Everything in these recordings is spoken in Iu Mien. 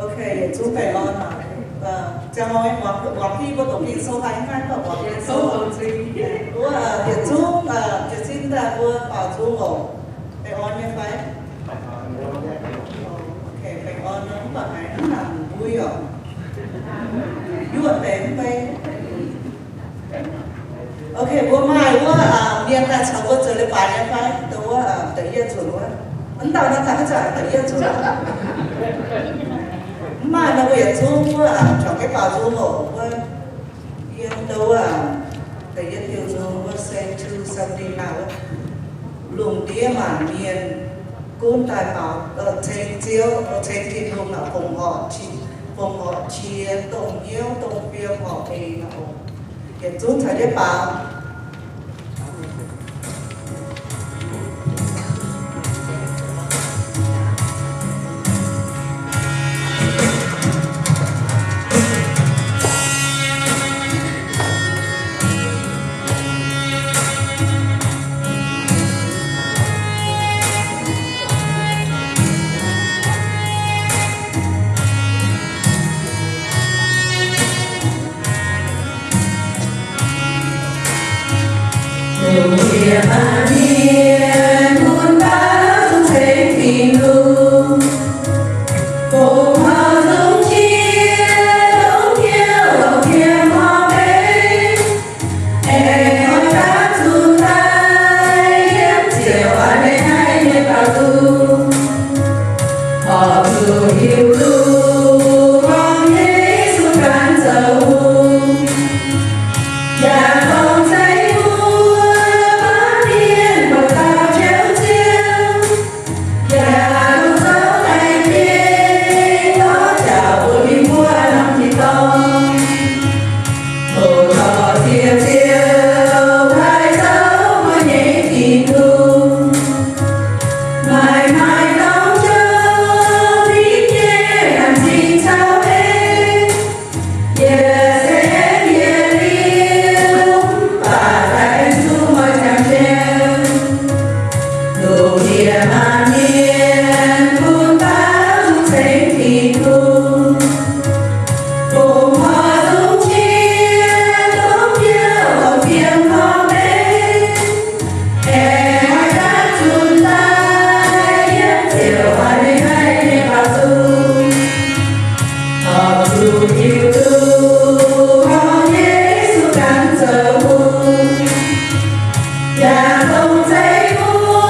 Ok, yietc zungv baengh orn oc. Ziangh hoc muangx, muangx Ging-Sou haiz maiv gorngv muangx Ging-Sou. Wuov, yietc zungv jiez sin daaih mbuo baaux nzung oc. Baengh orn nyei fai? Ok, baengh orn nor mv baac haiz mv nangc mbuo oc. Yuoqv deix mv bei. Ok, mbuo maaih wuov mienh daaih caux mbuo zoux leiz-baaix nyei fai? Dongh wuov da'yietv nzunc wuov. Mv dauh naaiv daaih haaix zanc da'yietv nzunc. Mv maaih nor mbuo yietc zungv wuov juangc jienv baaux nzung oc. Wuov yiem dongh wuov da'yietv diuh nzung wuov Sing to Seventy-nine wuov, lungh ndiev maanc mienh gunv daaih baaux, ceng Ziouv, ceng Tin-Hungh, fongc horc qiex, fongc horc qiex, dongh hnyouv dongh fiem horc eix oc. Yietc zungv caux jienv baaux. Lungh ndiev maanc mienh gunv daaih zuqc ceng Tin-Hungh, fongc horc nzung qiex, dongh hnyouv dongh fiem horc eix, aengx oix daaih zuqc daaih yiem ziouc a'hneiv nyei baaux nzung. Horpc zuqc hiuv duqv gorngv Yesu ganh zoux hungh, yaac dongh zeiv mbuo baamh mienh buatc dauh Njoux Ziouv, yaac dongh zoux baengh gengh dorh jauv bun ninh mbuo norm tin-dorngh. Hoqc dorh ziex Ziouv haih zoux mbuo nyei Tin-Hungh. Maaih maaiz dorng zouv ninh nyei laengz zingh caux ei. Yie se aengx yietc liuz, mv baac daaih aengx zuqc maaih jangx jien. Lungh ndiev maanc mienh gunv daaih zuqc ceng Tin-Hungh, fongc horc nzung qiex, dongh hnyouv dongh fiem horc eix, aengx maaih jaax zunc daaih yiem ziouc a'hneiv nyei baaux nzung. Horpc zuqc hiuv duqv gorngv Yesu ganh zoux hungh, yaac dongh zeiv mbuo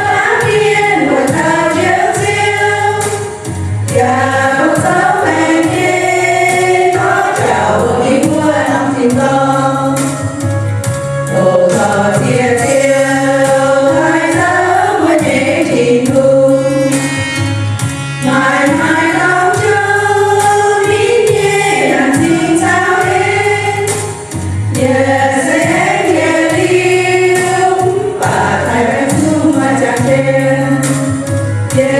baamh mienh buatc dauh Njoux Ziouv, yaac dongh zoux baengh gengh dorh jauv bun ninh mbuo norm tin-dorngh. Hoqc dorh ziex Ziouv haih zoux mbuo nyei Tin-Hungh. Maaih maaiz dorng zouv ninh nyei laengz zingh caux ei. Yie se aengx yietc liuz, mv baac daaih aengx zuqc maaih jangx jien. Yie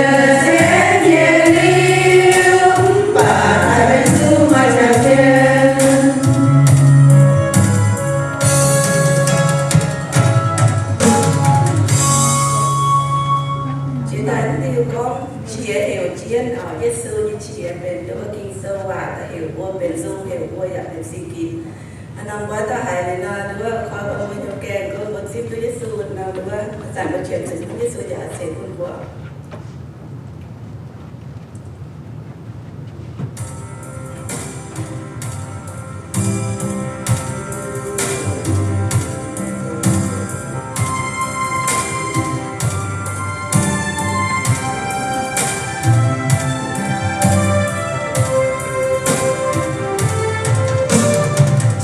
se aengx yietc liuz, mv baac daaih aengx zuqc maaih jangx jien. Jiex daaih diuh gorngv qiex heuc jienv, Yesu nyei qiex benx nduov Ging-Sou waac daaih heuc mbuo benx nzung, heuc mbuo yaac benx singx ginx. Aa, norm mbuo dauh haiz liuz nor, nduov koi bun mbuo hnyouv gaengh, nduov mbuo zipv duqv Yesu nor, nduov zanc mbuo qiemx zuqc Yesu yaac ceix bun mbuo.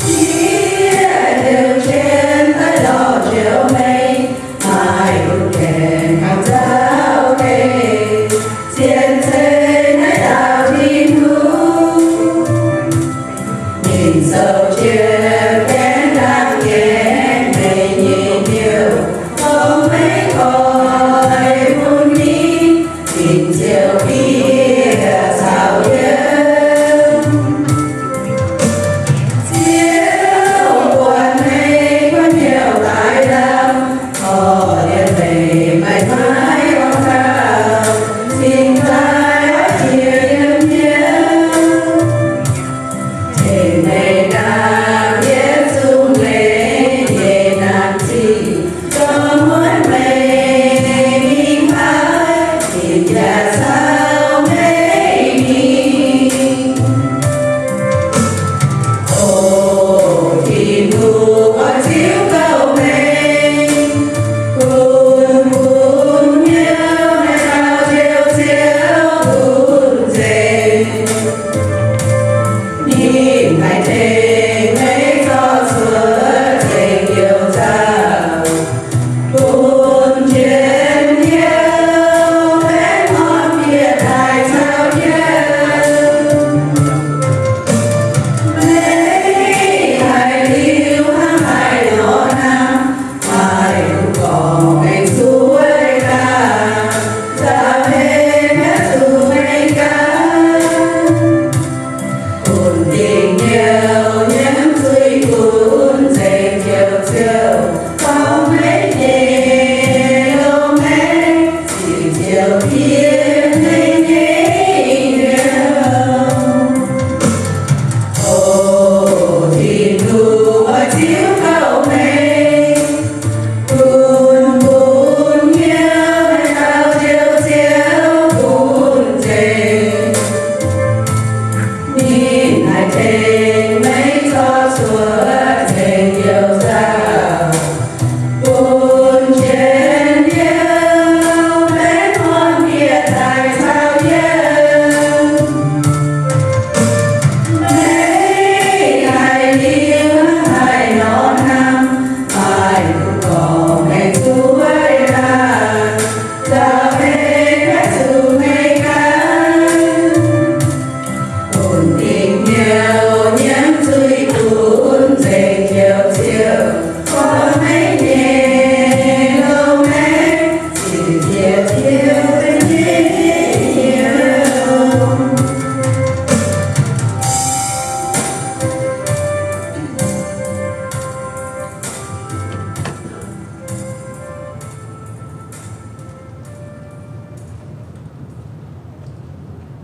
Qiex heuc jienv daaih lorz Njoux Mengh, maaih hungh gaengh kangx nzauh O Tin-Hungh, oix ziux gauh meih, bun bun hnyouv daaih dau Ziouv Ziouv bun nzengc. Ninh haih tengx meih zorqv cuotv nzengc Ziouv Zaangc. Bun njien-youh maiv horpc bieqc daaih caux yie. Meih haih liuz haih norm hnamv, maaih duqv gorngv meih zuqc wuov laanh, caux meih maiv zuqc meih ganh. Bun dingc hnyouv nyiemv zuiz bun nzengc Ziouv Ziouv, gorngv meih nyei longx maengc, zieqc Ziouv Ziouv nyei hnyouv.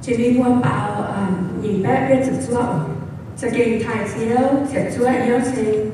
Jiex mingh mbuo baaux, um, nyeic baeqv yietv ziepc zuoqv, za'gengh taaih Ziouv ziepc zuoqv yiouv ceng.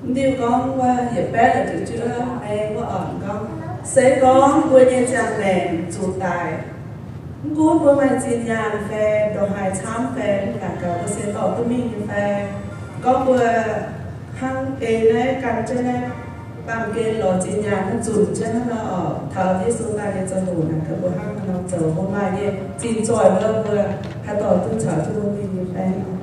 Mv diuh gorngv wuov yietc baeqv ziepc juov, maiv wuov orn gorngv, se gorngv mbuo nyei ziangh maengc zuqc daic, mv gunv mbuo maaih zinh nyaanh fai ndongc haaix camv fai, mv baac gaux mbuo se dorh duqv mingh nyei fai, gorngv mbuo hnangv ei naaiv gan jienv naaiv baamh gen lorz zinh nyaanh hnangv zunc jienv hnangv nor oc. Taux Yesu daaih nyei ziangh hoc naaic, mbuo hnangv nor zoux, mbuo maaih nyei zinh zoih wuov, mbuo haaix dauh duqv caux Tin-Hungh mingh nyei baeng oc.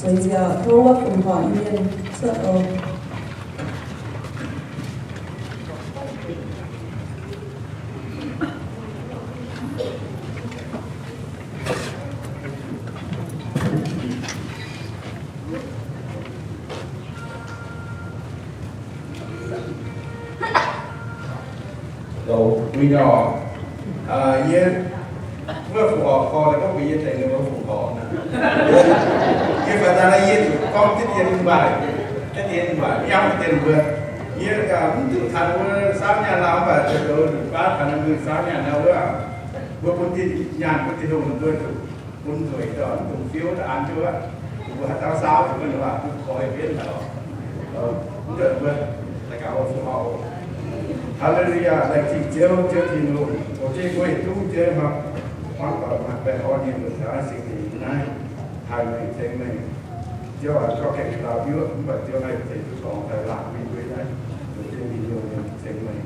Zueiz nziaauc tov wuov fungx horc mienh cuotv oc. Zoux mingh nor, yie wuov fungx horc gorx, gorngv mbuox yie tengx ninh mbuo fungx horc naaic. Yie faix daaih naaiv yie zuqc gorngv jienv yie mingh waac, jienv yie mingh waac, mv yangh mv dienh mbuo. Yie mv zuqc taux mbuo saauv nyaanh lauh, mv baac zoux baav taux ninh mbuo saauv nyaanh lauh wuov, mbuo bun zinh nyaanh bun Tin-Hungh, mbuo zuqc bun nzueic dorh mv dungx fiuv daaih an jienv wuov. Mbuo haaix dauh saauv zuqc wuov, ninh waac duqv koi bienv daaih. Mv deix mbuo daux gaux fungx horc oc. Haa^le^lu^yaa, laengz zingh Ziouv, Ziouv Tin-Hungh, oc, zinh mbuo yietc zungv Ziouv hmuangv doic maaih baengh orn nyei mbuo taux naaiv singx Lingh naaiv, haih meih ceng meih. Ziouv aac, gorngv gaengh dau hiuv mv baac Ziouv haih tengx duqv dorngx daaih laangc mingh mbuo naaiv, mbuo zinh mingh nyungc mingh ceng meih.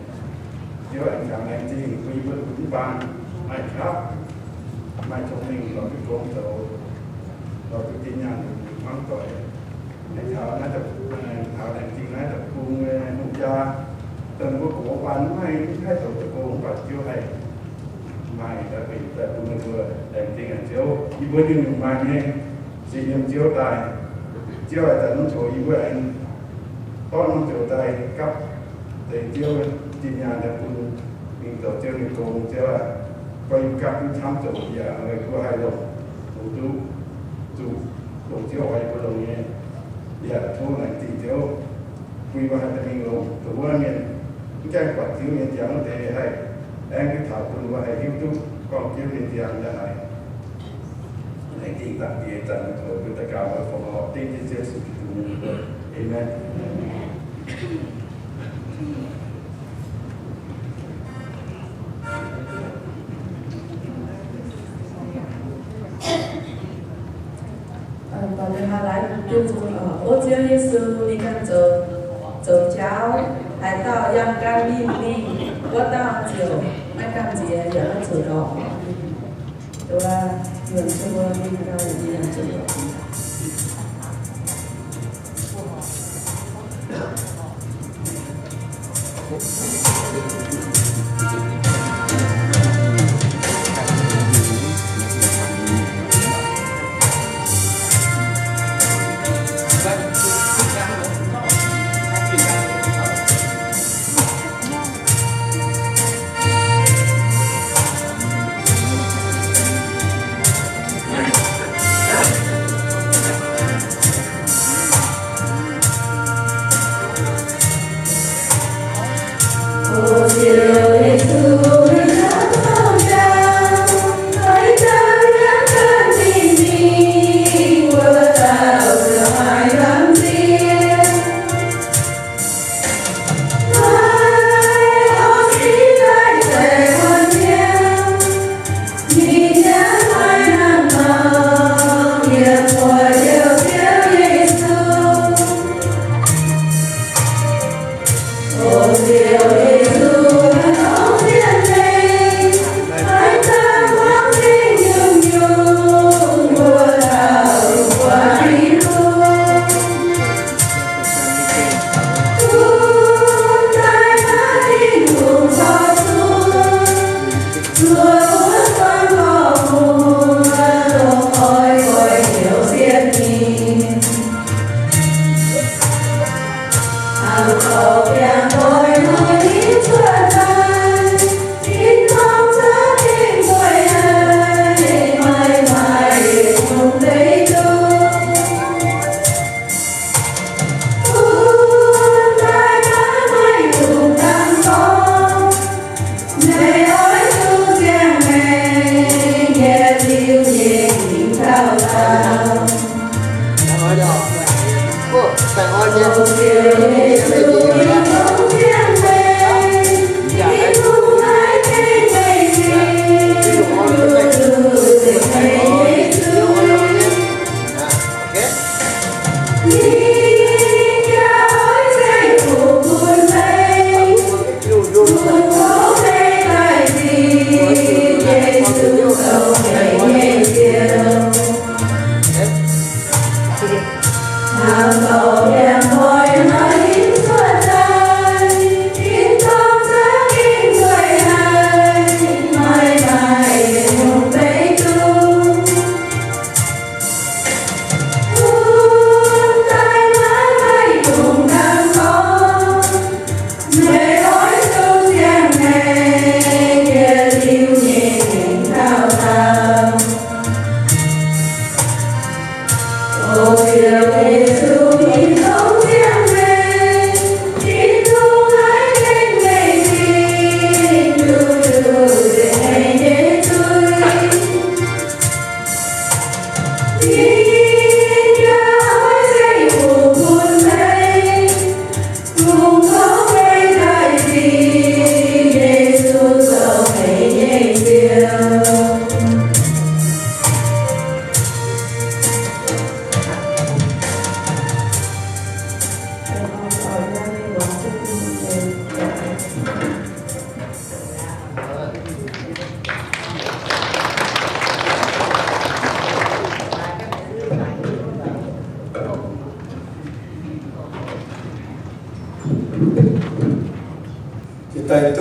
Ziouv aengx jangx laengz zingh bun yie mbuo mv baac maaih qaqv, maaih cong-mengh lorz duqv gong zoux, lorz duqv zinh nyaanh hmuangv doic. Taux naaiv deic-bung, taux laengz zingh naaiv deic-bung nyei hungh jaa, dongh mbuo gox baan mv haih, mv haih zoux deic-bung, mv baac Ziouv haih maaih daaih benx daaih bun meih mbuo. Laengz zingh aqv Ziouv, yie mbuo nyungc-nyungc maaih nyei, se yiem Ziouv daaih. Ziouv aengx zanc norm ziouc yie mbuo aengx dorv norm ziouc daaih gapv deix Ziouv nyei zinh nyaanh daaih bun mingh zoux Ziouv nyei gong. Ziouv aac, gorngv yie mbuo gapv duqv camv zoux yaac meih mbuo haih longc, longc duqv zuqc longc Ziouv oix yie mbuo longc nyei. Yaac tov laengz zingh Ziouv bun yie mbuo haih daaih mingh longc dongh wuov mienh mv gaengh buatc Ziouv nyei njang wuov deix haih aengx duqv taux bun mbuo haih hiuv duqv gorngv Ziouv nyei njang yaac haiz. Laengz zingh Zaangc Diex, zanc meih zoux mbuo daux gaux fongc horc dengv jienv Ziouv Yesu Giduc nyei mbuox. Aamen. Mbuo haih laaix duqv nzung, O Ziouv Yesu, ninh ganh zoux, zoux jauv, haaix dauh yangh gan ninh, ninh wuov dauh ziouc maiv gamh nziex yaac maiv zuqc ndorpc. Nduov yuonx duqv mbuo mingh gau, ninh yaac zuqc ndorpc.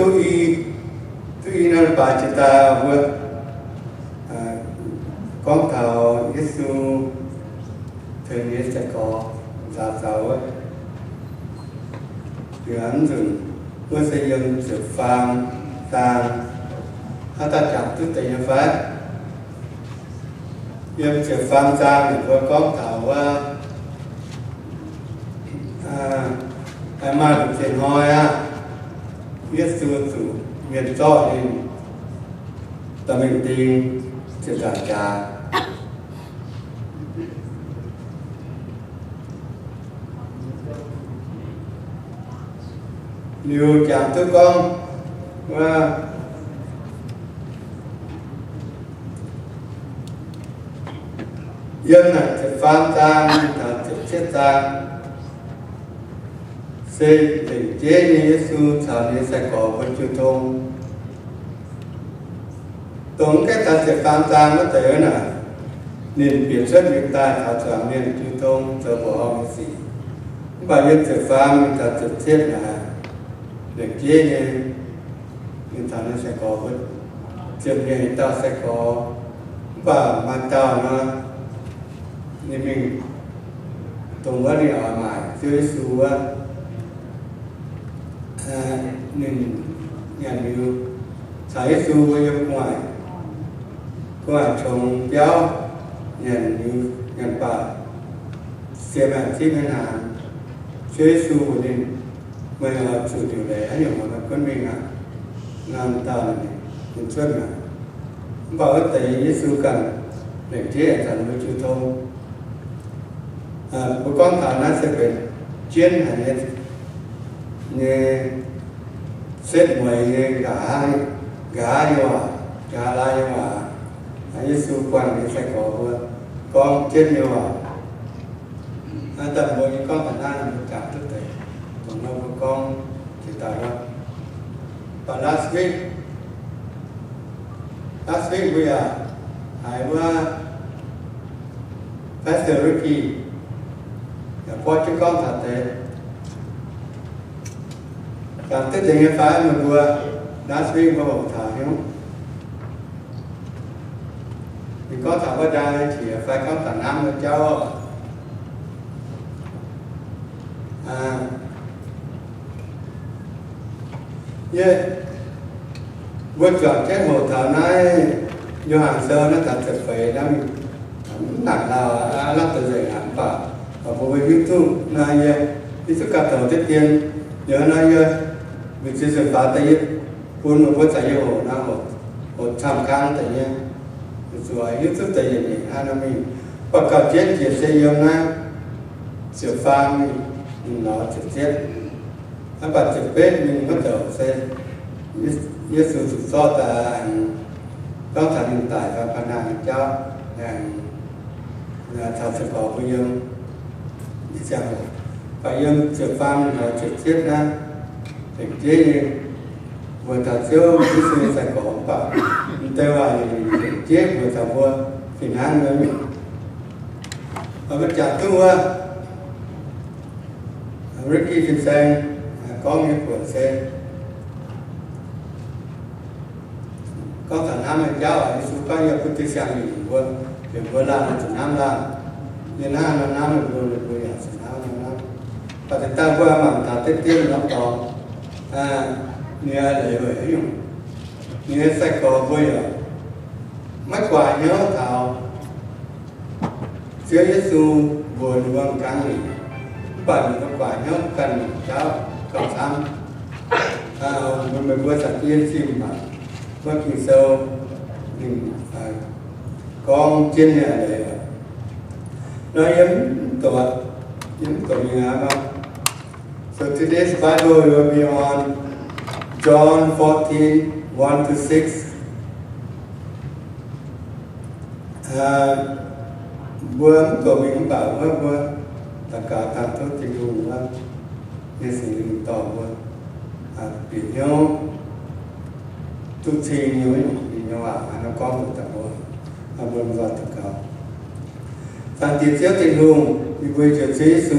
Duqv i, duqv i naaiv baac jiex daaih mbuo gorngv taux Yesu tengx nyei sai-gorx nzaaux zaux wuov, yaac mv nzunc wuov se yiem ziepc faam zaang. Haaix dauh jangx duqv deix nyei fai? Yiem ziepc faam zaang ninh mbuo gorngv taux wuov, maaih lungh ziex hnoi aqv, Yesu zuqc mienh zorqv ninh dorh mingh ding ziepc nzaangc jaax. Liuz jangx duqv gorngv wuov, yiem naaic ziepc faam zaang mingh taux ziepc cietv zaang se lengc jeiv nyei Yesu caux ninh nyei sai-gorx mbuo jiu tong. Dongh mv gaengh taux ziepc faam zaang wuov deix wuov naaic, ninh bieqc cuotv mingh daaih taux zuangx mienh jiu tong zoux mbuoqc horngh nyei sic. Mv baac yiem ziepc faam mingh taux ziepc cietv naaic, lengc jeiv nyei ninh caux ninh nyei sai-gorx mbuo, ziepc nyeic dauh sai-gorx, mv baac maaih dauh nor, ninh mingh dongh wuov ninh oix maaic Ziouv Yesu wuov, ninh nyanc liuz caux Yesu mbuo yiem gu'nguaaic, gu'nguaaic qongx biauv nyanc liuz, nyanc baac sie maengc zipv nyei hnaangx. Ziouv Yesu mbuox ninh, Meih oix zuqc liuc leiz haaix nyungc, meih gunv mingh aqv. Naaiv dauh ninh cuotv mi'aqv. Mv baac wuov deix Yesu ganh lengc jeiv aengx caux ninh mbuo jiu tong. Mbuo gorngv taux naaiv se benx jienv haic nyei, nyei setv mueiz nyei nqa'haav, nqa'haav nyei waac, nqa'haav laai nyei waac. Yesu buangh ninh nyei sai-gorx mbuo gorngv jienv nyei waac. Naaiv daaih mbuo nyei gorngv taux naaiv, mbuo jangx duqv deix dongh nor mbuo gorngv jiex daaih wuov. But last week, last week mbuo yaac haiz wuov Pastor Ricky yaac borqv jienv gorngv taux deix. Jangx duqv deix nyei fai meih mbuo? Last week mbuo hoqc taux hnyouv, ninh gorngv taux wuov njaai qiex fai gorngv taux hnamv nyei jauv. Yie, mbuo juangc jienv hoqc taux naaiv Yo^han Sou naaiv da'ziepc feix naaiv, mv nangc lauh aqv, aav lamh deix nzengc aqv, mv baac mbuo mbuo hiuv duqv naaiv yie, hiuv duqv ganh douc diqv dien. Yie naaiv yie, mbuo ziex ziepc faaux deix yie bun meih mbuo zaqc yie hoqc naaiv, hoqc camv kang deix nyei, zuqc hiuv duqv deix yietc nyeic hnangv naaiv mingh. Mv baac gauh jienv jiex se yiem naaiv ziepc faam mingh lorz ziepc cietv. Mv baac ziepc betv mingh wuov douc se Yesu zuqc zorqv daaih aengx gorngv taux ninh daic fai panh hnangv nyei jauv, aengx caux ziepc gorx mbuo yiem ih ziangh hoc. Mv baac yiem ziepc faam mingh lorz ziepc cietv naaiv, lengc jeiv nyei mbuox taux Ziouv Yesu nyei sai-gorx mv baac m'deix waac lengc jeiv mbuox taux mbuo fih hnangv nyei. Mbuo jangx duqv wuov Ricky fin-saeng gorngv nyei buonc se gorngv taux hnamv nyei jauv. Yesu gorngv yie bun diuh siang nyeic mbuo, heuc mbuo laanh zuqc hnamv laanh. Yie hnangv nor hnamv mbuo, mbuo yaac zuqc hnangv nor hnamv. Baac zinh ndaangc mbuo mangc taux diqv dien norm dorngx, ninh eix leiz weic haaix nyungc? Ninh nyei sai-gorx mbuo yaac maiv guaax hnyouv taux Ziouv Yesu mbuox ninh mbuo m'jangc lingc, mv baac ninh mbuo guaax hnyouv ganh nyungc jauv gauh camv. Meih mbuo caux yie zimh maah, wuov Ging-Sou ninh gorngv jienv nyei eix leiz. Nor yie mv doqc, yie mv doqc mingh aqv. So today's Bible will be on John fourteen, one to six. Mbuo mv doqc mingh mv baac wuov mbuo daux gaux dangh tov Tin-Hungh wuov, nyei Singx Lingh dorh mbuo bieqc hnyouv duqv cing nyei, nyei waac haaix nor gorngv mbuox daaih mbuo. Mbuo daux gaux. Zaangc Diex Ziouv Tin-Hungh, yie mbuo njoux Ziouv Yesu,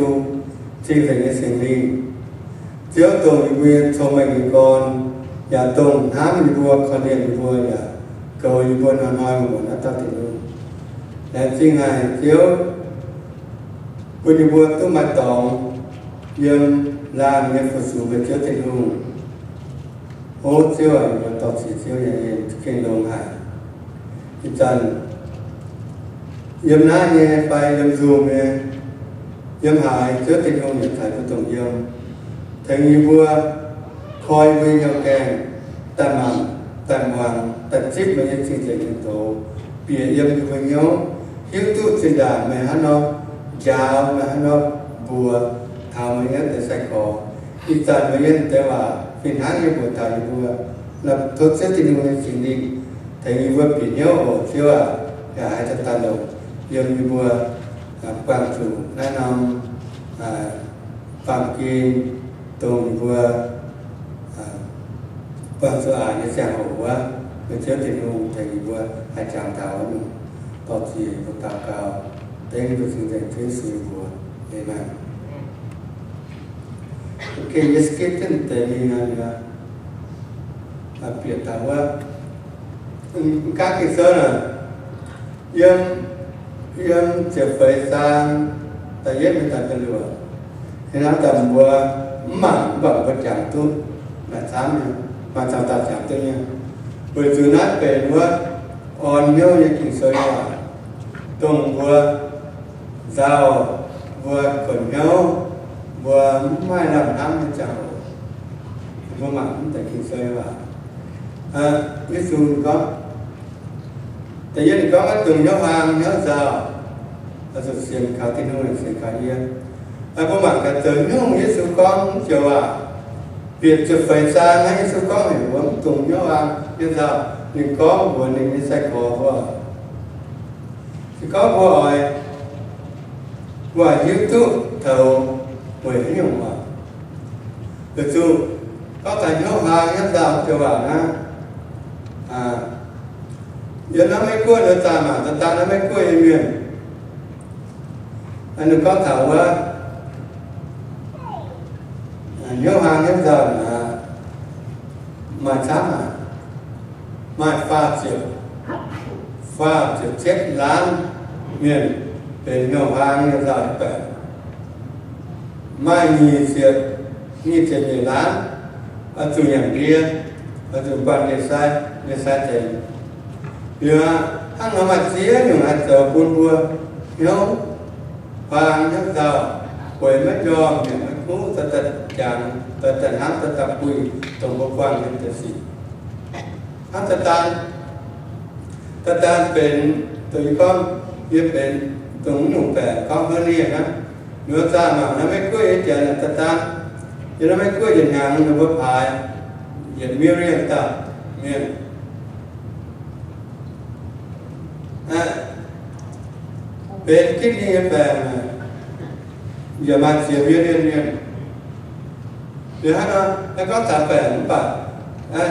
Cing-Nzengc nyei Singx Lingh, Ziouv dongh yie mbuo nyei cong-mengh nyei gorn, yaac dongh hnamv yie mbuo, korv-lienh yie mbuo, yaac goux yie mbuo hnoi-hnoi muonz naaiv dauh Tin-Hungh. Laengz zingh haic Ziouv bun yie mbuo duqv maaih dorngx yiem laanh nyei fu-sux mbuo Ziouv Tin-Hungh. O Ziouv aac, yie mbuo dorh ziec Ziouv nyei en gengh longx haic. Ih zanc yiem naaiv nyei fai yiem Zoom nyei, yiem haaix Ziouv Tin-Hungh yaac taux mbuo dongh yiem. Tengx yie mbuo koi mbuo nyei gaengh daaih mangc, daaih muangx, daaih zipv meih nyei cing-nzengc nyei doz, bieqc yiem yie mbuo hnyouv, hiuv duqv zinh ndaangc meih hnangv nor njaaux, meih hnangv nor mbuox taux meih nyei deix sai-gorx. Ih zanc meih nyei deix waac fih hnangv nyei mbuox taux yie mbuo. Tov Ziouv Tin-Hungh nyei Singx Lingh tengx yie mbuo bieqc hnyouv oc Ziouv aac. Yaac haiz daaih daaih longc yiem yie mbuo buangh zuqc naaiv norm baamh gen, dongh yie mbuo buangh zuqc aqc nyei ziangh hoc wuov, meih Ziouv Tin-Hungh tengx yie mbuo haih jangx taux wuov nyungc. Dorh ziec yie mbuo daux gaux dengv yie mbuo cing-nzengc Ziouv Yesu nyei mbuox. Aamen. Gengh yie skip jienv deix mingh aqv, bieqc taux wuov, mv gaengh Ging-Sou naaic, yiem, yiem ziepc feix zaang da'yietv mingh daaih da'luoqc. Hnangv daaih mbuo mv mangc, mv baac mbuo jangx duqv, maaih camv nyei, maaih camv daaih jangx duqv nyei. Weic zuqc naaiv benx wuov orn hnyouv nyei Ging-Sou nyei waac, dongh mbuo nzauh, mbuo kuonx hnyouv, mbuo mv maaih lamh hnamv nyei ziangh hoc, mbuo mangc mv deix Ging-Sou nyei waac. Yesu gorngv, da'yietv ninh gorngv, maiv dungx hnyouv huaang hnyouv nzauh, zuqc sienx kaux Tin-Hungh, sienx kaux yie. Mbuo mangc gaax zoux nyungc Yesu gorngv mv joux waac, bieqc ziepc feix zaang naaiv Yesu gorngv heuc mbuo mv dungx hnyouv huaang hnyouv nzauh. Ninh gorngv mbuox ninh nyei sai-gorx mbuo, se gorngv mbuo oix, mbuo oix hiuv duqv taux weic haaix nyungc waac, weic zuqc gorngv taux hnyouv huaang hnyouv nzauh joux waac naaiv, yiem naaiv Meiv Guoqv nor zaah mangc daaih daan naaiv Meiv Guoqv nyei mienh, ninh gorngv taux wuov hnyouv huaang hnyouv nzauh naaic, maaih camv haic, maaih faah ziepc, faah ziepc cietv laanv mienh benx hnyouv huaang hnyouv nzauh nyei baeqc. Maaih nyic ziepc, nyic ziepc nyeic laanv oix zuqc nyanc ndie, oix zuqc buatc ndie-sai, ndie-sai tengx. Liuz aqv, hnangv nor maaih ziex nyungc haih zoux bun mbuo hnyouv huaang hnyouv nzauh, bueix maiv njormh, nyanc maiv kuv, daaih daaih jangx, daaih daaih hnamv, daaih daaih buih dongh mbuo buangh nyei deix sic. Hnangv daaih daan, daaih daan benx, dongh yie gorngv, yie benx dongh mv nyungc baeqc gorngv hernia hnangv. Ninh mbuo zaah mangc naaiv Meiv Guoqv nyei janx daaih daan, yiem naaiv Meiv Guoqv yietc hnyangx ninh mbuo paaix yietc million dauh mienh benx kidney nyei baengc, yaac maaih ziex million mienh. Liuz hnangv nor, naaiv gorngv taux baengc mv baac,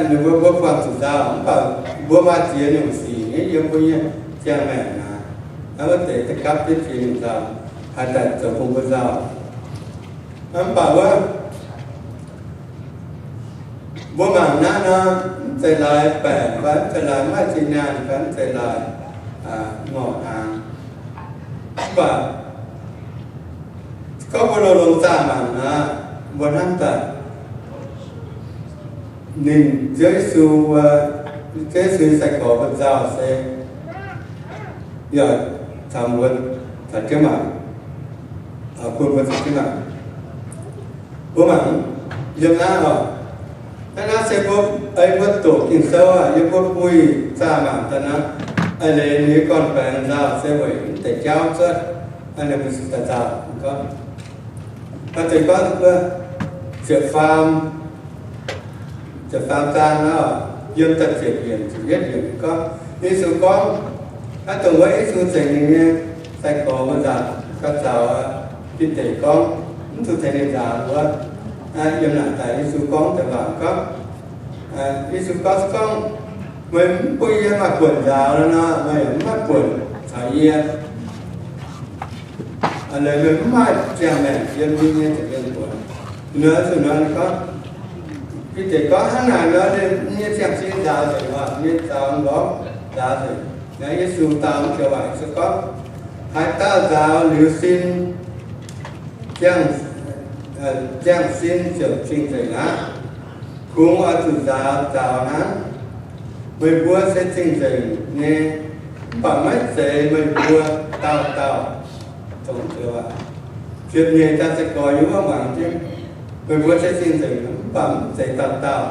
ninh mbuo, mbuo buangh zuqc nzauh, mv baac mbuo maaih ziex nyungc sic yiem mbuo nyei ziangh maengc naaic, naaiv wuov deix da'gapv jienv ziex nyungc nzauh, haih daaih zoux bun mbuo nzauh. Mv baac wuov, mbuo mangc naaiv nor, mv zeiz laaix baengc fai mv zeiz laaix maiv maaih zinh nyaanh fai mv zeiz laaix ngorc hnaangx. Mv baac gorngv mbuo longx-longx zaah mangc nor, mbuo hnamv daaih ninh Ziouv Yesu, Ziouv Yesu nyei sai-gorx mbuo nzauh se yaac caux mbuo caux jienv mangc, bun mbuo caux jienv mangc. Mbuo mangc yiem naaiv oc. Naaiv naaiv se mbuo, ei mbuo doqc Ging-Sou aac, yiem mbuo buih zaah mangc daaih nor, eix leiz ninh nyei gorn-baengx nzauh se weic mv deix jauv cuotv, ninh mbuo cingx daaih nzauh gorngv. Naaiv deix gorngv ziepc faam, ziepc faam zaang nor, yiem da'ziepc yiemc, ziepc yietv yiemc gorngv, Yesu gorngv, naaiv dongh wuov Yesu cengx ninh nyei sai-gorx mbuo nzaangc gauh zaux, Bide gorngv mv zuqc tengx ninh nzaaux wuov, yiem naaic daaih Yesu gorngv deix waac gorngv, Yesu gorngv, gorngv, meih mv bun yie maaih buonc nzaaux nor, meih mv maaih buonc caux yie. Eix leiz meih mv maaih ziangh maengc yiem yie nyei ziepc mienh buonc. Nor zuqc nor ninh gorngv, Deix gorngv hnangv naaic nor, ninh nyei ziangh sin nzaaux nzengc, nyei nzaaux nqorngv nzaaux nzengc. Naaiv Yesu dau joux waac se gorngv, haaix dauh nzaaux liuz sin, ziangh, ziangh sin ziouc cing-nzengc aqv. Kungx oix zuqc nzaaux nzaaux hnangv. Meih mbuo se cing-nzengc nyei, mv baac maiv zeiz meih mbuo dauh dauh. Dongh joux waac ziepc nyeic daaih se gorx yiem wuov muangx jienv, meih mbuo se cing-nzengc mv baac mv zeiz dauh dauh.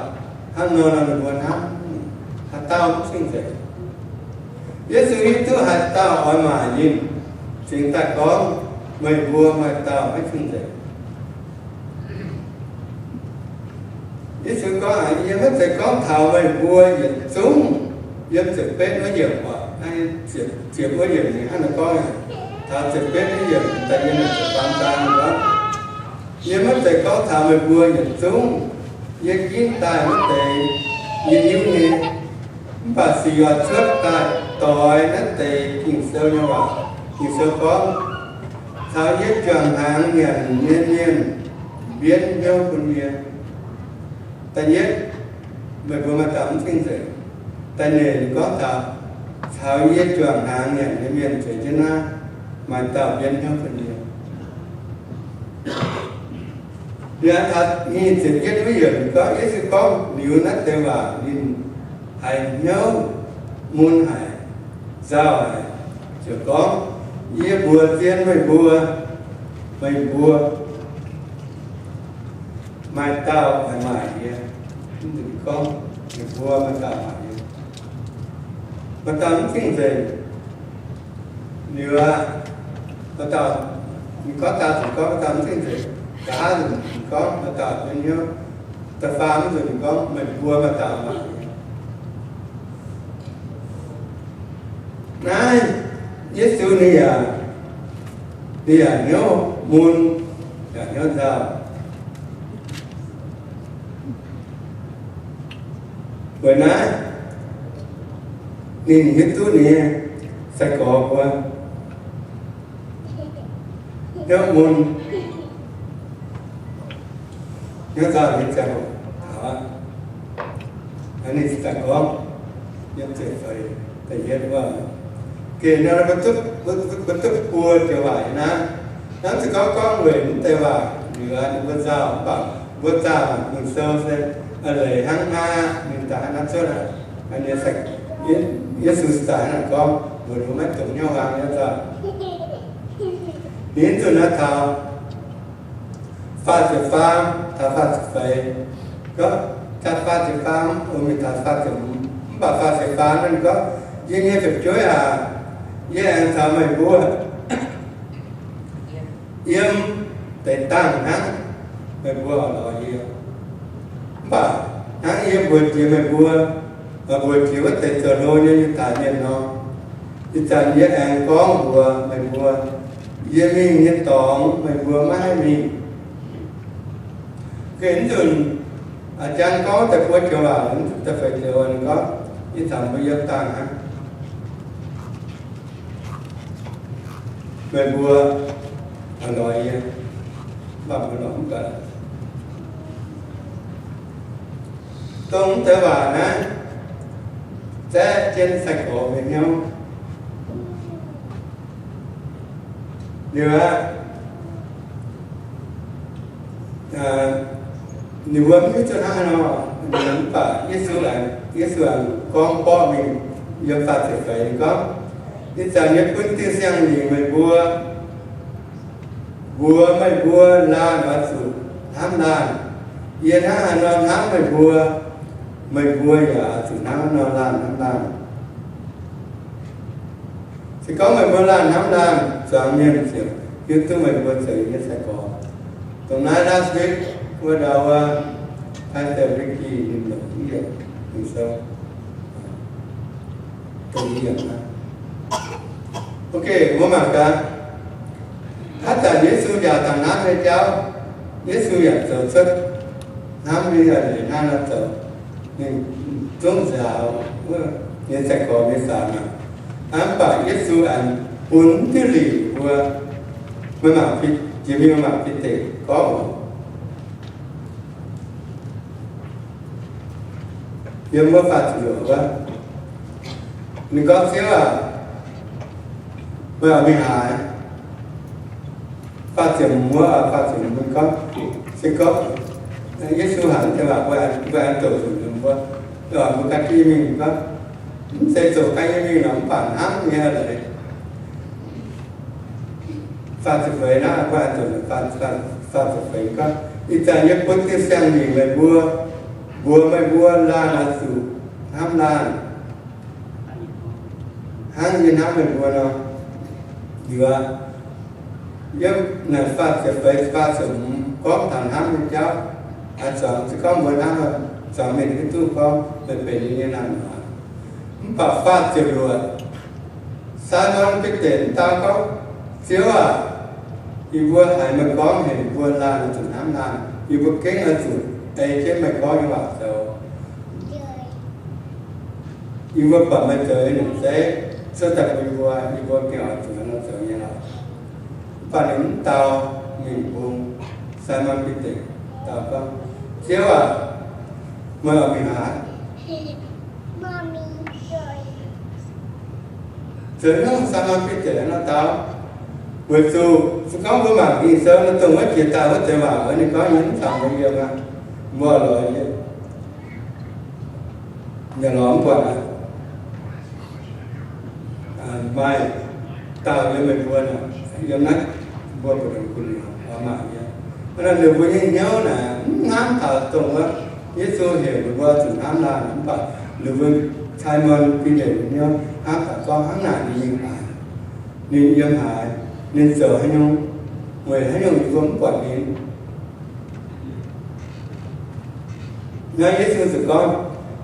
Hnangv nor, meih mbuo hnamv haaix dauh mv cing-nzengc. Yesu hiuv duqv haaix dauh oix maaic ninh, cingx daaih gorngv, meih mbuo maaih dauh maiv cing-nzengc. Yesu gorngv, yie maiv zeiz gorngv taux meih mbuo yietc zungv. Yiem ziepc betv wuov yiemc oc, ziepc wuov yiemc ninh hnangv naaiv gorngv, taux ziepc betv wuov yiemc daaih yiem ziepc faam zaang gorngv, yie maiv zeiz gorngv taux meih mbuo yietc zungv. Yie ginv daaih wuov deix yie hiuv nyei, mv baac sic oix cuotv daaih doix naaiv deix Ging-Sou nyei waac. Ging-Sou gorngv, caux yie juangc hnaangx nyanc nyei mienh mbienv hnyouv bun yie. Da'yietv, meih mbuo maaih dauh mv cing-nzengc. Da'nyeic ninh gorngv taux, caux yie juangc hnaangx nyanc nyei mienh zueiz jienv naaiv, maaih dauh mbienv hnyouv bun yie. Liuz taux nyic ziepc yietv wuov yiemc gorngv, Yesu gorngv liuz naaiv deix waac ninh haiz hnyouv mun haic, nzauh haic, ziouc gorngv, yie mbuox zien meih mbuo, meih mbuo maaih dauh oix maaic yie. Mv dungx gorngv, meih mbuo maaih dauh maaic yie. Maaih dauh mv cing-nzengc. Liuz aqv, maaih dauh, ninh gorngv dauh zuqc gorngv maaih dauh mv cing-nzengc. Nqa'haav nzunc ninh gorngv maaih dauh mbienv hnyouv. Da'faam nzunc ninh gorngv meih mbuo maaih dauh maaic yie. Naaiv Yesu ninh yaac, ninh yaac hnyouv mun, yaac hnyouv nzauh. Weic naaiv ninh hiuv duqv ninh nyei sai-gorx mbuo hnyouv mun, hnyouv nzauh nyei ziangh hoc taux aqv. Ninh cingx daaih gorngv, yiem ziepc feix da'yietv wuov, geh nor mbuo duqv, mbuo duqv buo joux waac naaiv. Hnangv se gorngv gorngv weic mv deix waac liuz ninh mbuo nzauh, mv baac mbuo zaah mangc Ging-Sou se a'leiz hnangv naaiv, ninh daaih hnangv naaiv cuotv aqv. Yesu se daaih hnangv naaiv gorngv, mbuox ninh mbuo maiv dungx hnyouv hlang nyei nzauh. Ninh zuqc naaiv taux faah ziepc faam taux faah ziepc feix. Gorngv taux faah ziepc faam, mingh taux faah ziepc, mv baac faah ziepc faam ninh gorngv, yie nyei fu'jueiv aac, yie aengx caux meih mbuo yiem deix dangh hnangv, meih mbuo oix lorz yie. Mv baac hnangv yie mbuox jiex meih mbuo, mbuox jiex wuov deix zoux hlo nyei Yiutai mienh nor, ih zanc yie aengx gorngv mbuox meih mbuo, yie mingh nyei dorngx meih mbuo maiv haih mingh. Gengh nzunc a'jang gorngv da'buo joux waac, da'feix joux ninh gorngv, ih zanc mbuo yiem dangh hnangv. Meih mbuo oix lorz yie, mv baac mbuo lorz mv gaax. Dongh mv deix waac naaiv zaeqv jienv sai-gorx mbuo hnyouv. Liuz aqv, ninh mbuo mv hiuv duqv hnangv haaix nor, mv baac Yesu, Yesu aengx gorngv borqv mingh yiem faah ziepc feix ninh gorngv, ih zanc yie bun Tin-Saeng nyeic meih mbuo, mbuox meih mbuo laanh oix zuqc hnamv laanh. Yie hnangv haaix nor hnamv meih mbuo, meih mbuo yaac oix zuqc hnangv haaix nor laanh hnamv laanh. Se gorngv meih mbuo laanh hnamv laanh, zuangx mienh ziouc hiuv duqv meih mbuo zoux yie nyei sai-gorx. Dongh naaiv last week wuov ndau wuov, Pastor Ricky ninh longc i yiemc Ging-Sou, dongh i yiemc aqv. Ok, mbuo mangc gaax. Haaix zanc Yesu njaaux taux hnamv nyei jauv, Yesu yaac zoux cuotv hnamv nyei leiz hnangv nor zoux. Ninh zungv nzaaux wuov nyei sai-gorx nyei saanx aqv. Mv baac Yesu aengx bun diuv lingc mbuo. Meih mangc Bide, jiex mingh meih mangc Bide gorngv oc. Yiem wuov faah ziepc luoqc wuov, ninh gorngv, Ziouv aac, meih oix mingh haaix? Faah ziepc hmz wuov, faah ziepc hmz ninh gorngv, se gorngv Yesu haiz deix waac, mbuo aengx doqc zuqc ninh mbuo, mbuo ganh duqv yie mingh. Ninh gorngv, mv zeiz zoux ganh yie mingh nor, mv baac hnangv nyei leiz. Faah ziepc feix naaiv, mbuo aengx doqc faah ziepc feix gorngv, Ih zanc yie bun diuh siang-lingc meih mbuo, mbuox meih mbuo laanh oix zuqc hnamv laanh hnangv yie hnamv meih mbuo nor. Liuz aqv, yiem naaic faah ziepc feix, faah ziepc hmz gorngv taux hnamv nyei jauv. Aa, zuangx se gorngv mbuo hnamv, zuangx mienh hiuv duqv gorngv meih benx yie nyei naamh nyouz. Mv baac faah ziepc luoqc, Simon Bide dau gorngv, Ziouv aac, yie mbuo haiz meih gorngv heuc mbuo laanh oix zuqc hnamv laanh, yie mbuo gengh oix zuqc ei jienv meih gorngv nyei waac zoux. Yie mbuo buatc meih zoux nyei nyungc zeiv cuotv daaih bun yie mbuo, yie mbuo gengh oix zuqc hnangv nor zoux nyei lorqc. Mv baac ninh mv dau mingh bung. Simon Bide dau gorngv, Ziouv aac, meih oix mingh haaix? Zoux nyungc Simon Bide nor dau, weic zuqc se gorngv mbuo mangc Ging-Sou nor, dongh wuov jiex daaih wuov deix waac, ninh gorngv nyei mv caux mbuo yiem aqv. Mbuo lorz yie yaac lorz mv buatc aqv. Maaih dauh yiem meih mbuo nor, yiem naaiv mbuo mbu'ndongx gu'nyuoz oix mangc yie. Hnangv naaic ninh mbuo nyei hnyouv naaic mv hnamv taux dongh wuov Yesu heuc ninh mbuo zuqc hnamv laanh, mv baac ninh mbuo Simon Bide nyei hnyouv hnamv taux gorngv hnangv naaic ninh mingh haaix, ninh yiem haaix, ninh zoux haaix nyungc, weic haaix nyungc yie mbuo mv buatc ninh. Naaiv Yesu ziouc gorngv,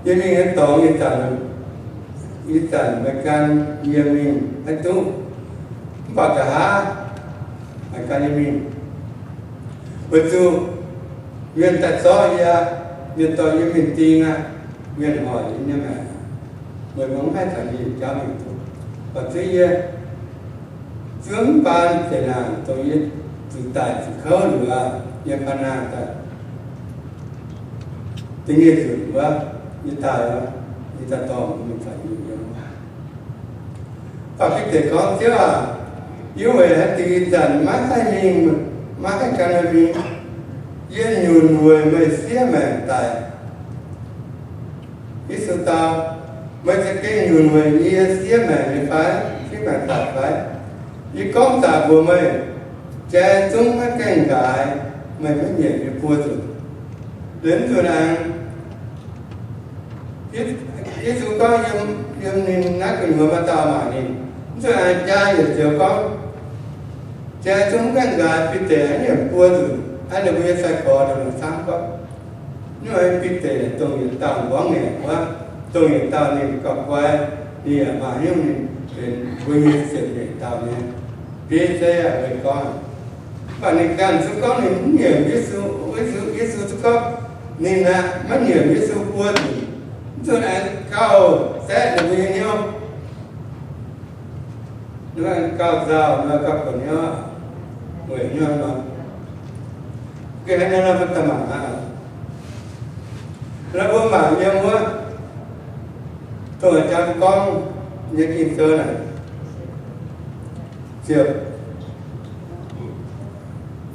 Yie mingh nyei dorngx ih zanc, ih zanc meih gan yie mingh maiv duqv, mv baac nqa'haav meih gan yie mingh. Weic zuqc mienh daaih zorqv yie, mienh dorh yie mingh ding aqv, mienh hoic yie nyei maengc, weic mv haih caux ninh jauv mingh duqv. Baac zuov yie zuov mv baan zeqc naanc, dongh yie zuqc daic zuqc kouv liuz aqv, yie baan naanc daaih, da'nyeic nzunc wuov, yie daaih, yie daaih dorh mbuo mingh caux yie yiem. Baac Bide gorngv, Ziouv aac, yie weic haaix diuc ih zanc maiv haih mingh, maiv haih gan meih mingh? Yie nyunc weic meih siev maengc daic. Yesu dau, Meih za'gengh nyunc weic yie siev maengc nyei fai? Siev maengc daic fai? Yie gorngv zaqc mbuox meih, jai zungv maiv gaengh nqaaix, meih maiv nyiemc yie buo nzunc. Liuz mv nzunc aengx, Yesu gorngv yiem, yiem ninh naaiv gu'nyuoz maaih dauh maaic ninh. Mv nzunc aengx jaa yietc zioux gorngv, jai zungv maiv gaengh nqaaix, Bide aengx nyiemc buo nzunc. Aa, ninh mbuo nyei sai-gorx ndongc camv gorngv, Nyungc Bide dongh yietc dauh mborngv ngaengc wuov, dongh yietc dauh ninh gauh guai, ninh yaac maaih hnyouv ninh benx mbuo nyei ziepc nyeic dauh nyei biei zeiv aqv, meih gorngv. Mv baac ninh ganh zungv gorngv ninh mv nyiemc Yesu. Yesu, Yesu zungv gorngv ninh aqv maiv nyiemc Yesu buo nzunc. Mv nzunc aengx gauh saeqv ninh mbuo nyei hnyouv. Ninh gauh nzauh, ninh gauh kuonx hnyouv, weic hnyouv nor. Gengh hnangv naaiv nor mbuo daaih mangc aqv. Nor mbuo mangc yiem wuov, dongh jang gorngv nyei Ging-Sou naaic, ziepc,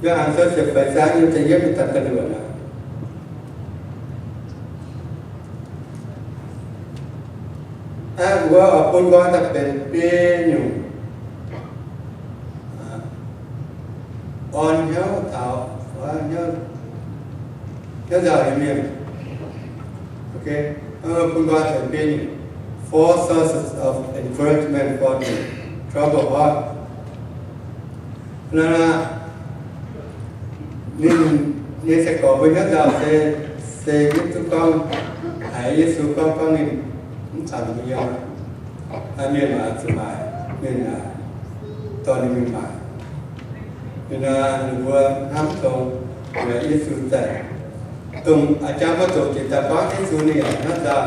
Yo^han Sou ziepc feix zaang nyei da'yietv mingh da'luoqc aqv. Aa, mbuo oix bun nqoi daaih benx biei nyungc, orn hnyouv taux, hnyouv, hnyouv nzauh nyei mienh. Ok, bun nqoi benx biei nyungc. Four sources of encouragement for the troubled heart. Naaiv, ninh nyei sai-gorx mbuo hnyouv nzauh se, se hiuv duqv gorngv, haiz Yesu gorngv, gorngv ninh mv caux mbuo yiem aqv. Mienh oix zuqc maaic, mienh dorh ninh mingh maaic. Ninh, ninh mbuo hnamv tong Yesu zanc, dongh a'jang mbuo doqc jiex daaih gorngv Yesu ninh yaac hnyouv nzauh,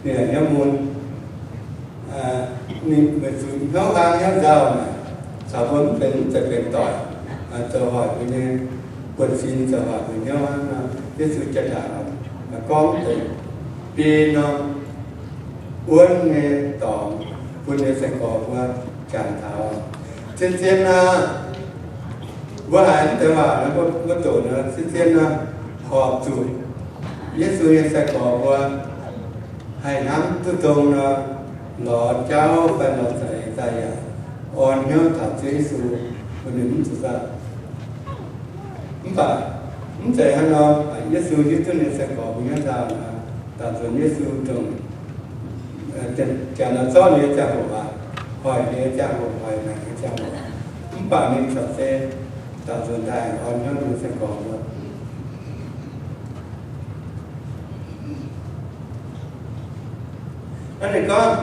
ninh yaac hnyouv mun. Ninh weic zuqc hnyouv hlang hnyouv nzauh naaic, caux mbuo mv benx, mv zeiz benx doic, zoux hoic mbuo nyei buonv-sin, zoux hoic mbuo hnyouv hnangv nor, Yesu jaa-ndaangc gorngv deix biei norm wuonv nyei dorngx bun nyei sai-gorx mbuo jangx taux. Zien-zien nor, mbuo haiz mv deix waac nor, mbuo doqc nor, zien-zien nor horpc zuqc Yesu nyei sai-gorx mbuo haih hnamv duqv dongh nor, lorz jauv fai lorz za'eix daaih yaac orn hnyouv taux Ziouv Yesu bun ninh mv zuqc saah. Mv baac mv zeiz hnangv nor, Yesu hiuv duqv ninh sai-gorx mbuo hnyouv dauh nor, daaux nzunc Yesu dongh jangx nor zorqv ninh nyei ziangh hoc aqv, hoic ninh nyei ziangh hoc, hoic maengc nyei ziangh hoc, mv baac ninh corc se daaux nzunc daaih orn hnyouv ninh nyei sai-gorx mbuo. Naaiv ninh gorngv,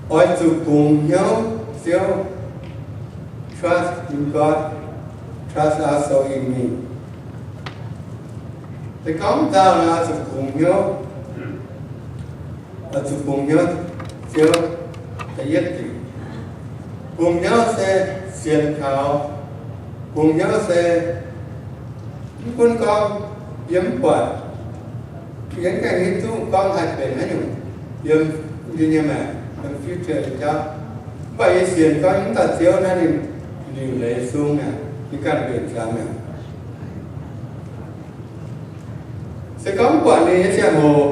oix zuqc bungx hnyouv Ziouv, trust in God, trust also in me. Se gorngv dauh nor, zuqc bungx hnyouv, zuqc bungx hnyouv Ziouv. Da'yietv diuc, bungx hnyouv se sienx kaux. Bungx hnyouv se mv gunv gorngv yie mv buatc, yie mv gaengh hiuv duqv gorngv haih benx haaix nyungc yiem yie nyei maengc, yiem future nyei jauv. Mv baac yie sienx gorngv mv dauh Ziouv naaiv ninh liuc leiz sung mi'aqv, ninh ganh mbenc ziangx mi'aqv. Se gorngv mv buatc ninh nyei ziangh hoc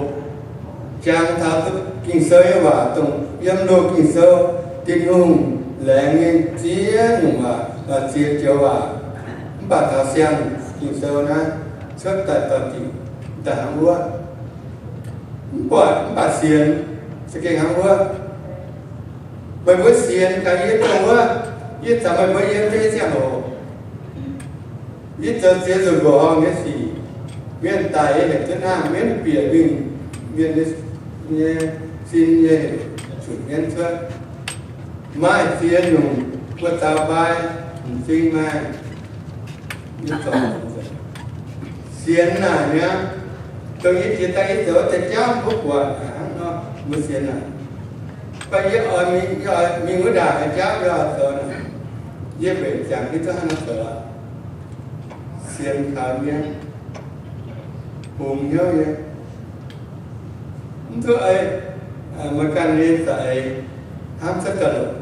jangx taux Ging-Sou nyei waac, dongh yiem loz Ging-Sou Tin-Hungh laengz nyei ziex nyungc waac, ziex joux waac, mv baac taux siang Ging-Sou naaiv cuotv daaih doix-diuc daaih hnangv wuov. Mv buatc mv baac sienx za'gengh hnangv wuov. Meih mbuo sienx gaax yie dongh wuov, yie caux meih mbuo yiem nyei ziangh hoc, yie zoux ziex nzunc mbuoqc horngh nyei sic. Mienh daic yie hepc duqv hnangv, mienh bieqc mingh, mienh nyei sin yie hepc zunc mienv cuotv. Maaih ziex nyungc buoz-zaux fai m'zing maaih. Sienx naaic mi'aqv, dongh yie jiex daaih yie zoux wuov deix jauv mbuo buatc hnangv nor, mbuo sienx naaic. Mv baac yie oix mingh, yie oix mingh wuov ndaangc nyei jauv yie oix zoux naaic, yie mbenc ziangx hiuv duqv hnangv nor zoux aqv. Sienx kaux yie, bungx hnyouv yie. Mv duqv ei meih ganh nyei za'eix hnamv cuotv daaih longc.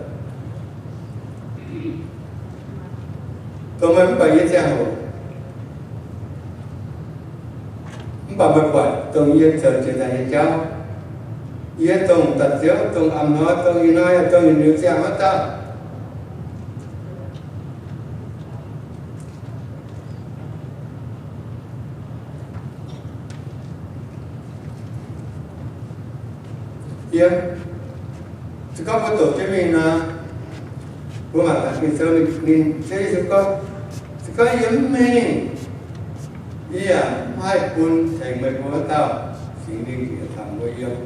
Dongh meih mv buatc yie ziangh hoc, mv baac meih buatc dongh yie zoux jiex daaih nyei jauv. Yie dongh daaih Ziouv, dongh a'hnoi, dongh ih hnoi, dongh yietc liuz ziangh wuov dauh. Yiem, se gorngv mbuo doqc jienv mingh nor, mbuo mangc gaax Ging-Sou ninh, ninh Ziouv Yesu gorngv, se gorngv yie mv mingh, yie yaac mv haih bun tengx meih mbuo wuov dauh Singx Lingh njiec taux mbuo yiem.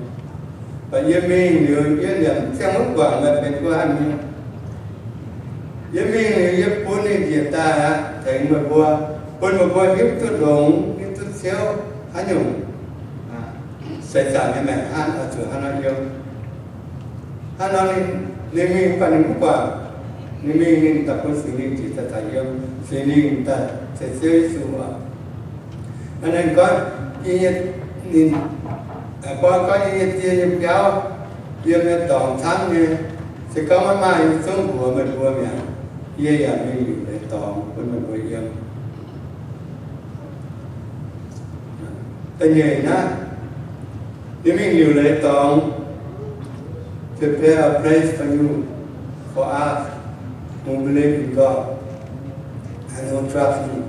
Mv baac yie mingh liuz, yie yaac mv ziangh wuov guangc meih benx gu'hanh nyei. Yie mingh liuz, yie bun ninh njiec daaih aqv, tengx meih mbuo, bun meih mbuo hiuv duqv longx, hiuv duqv Ziouv haaix nyungc seix zaangc nyei maengc hnangv, oix zuqc hnangv nor yiem. Hnangv nor ninh, ninh mingh mv baac ninh mv guangc. Ninh mingh, ninh daaih bun Singx Lingh njiec daaih taux yiem. Singx Lingh daaih se Ziouv Yesu oc. Hnangv naaic gorngv, yie nyei, ninh, gorngv, gorngv yie nyei die nyei biauv, yiem nyei dorngx camv nyei. Se gorngv maiv maaih yie zungv mbuox meih mbuo mi'aqv. Yie yaac mingh liuc leiz dorngx bun meih mbuo yiem. Da'nyeic naaiv, yie mingh liuc leiz dorngx, prepare a place for you, for us who believe in God and who trust Him.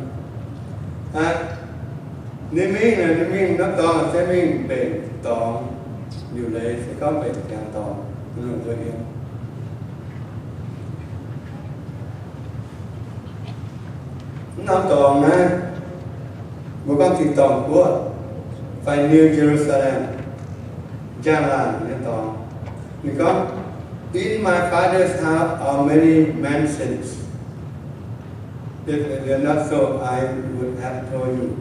Ninh mingh, ninh mingh norm dorngx se mingh mbenc dorngx, liuc leiz se gorngv mbenc ziangx dorngx bun meih mbuo yiem. Mv norm dorngx naaiv, mbuo gorngv tin-dorngh guoqv fai New Jerusalem, njang-laangc nyei dorngx. Ninh gorngv, In my Father's house are many mansions. If it were not so, I would have told you.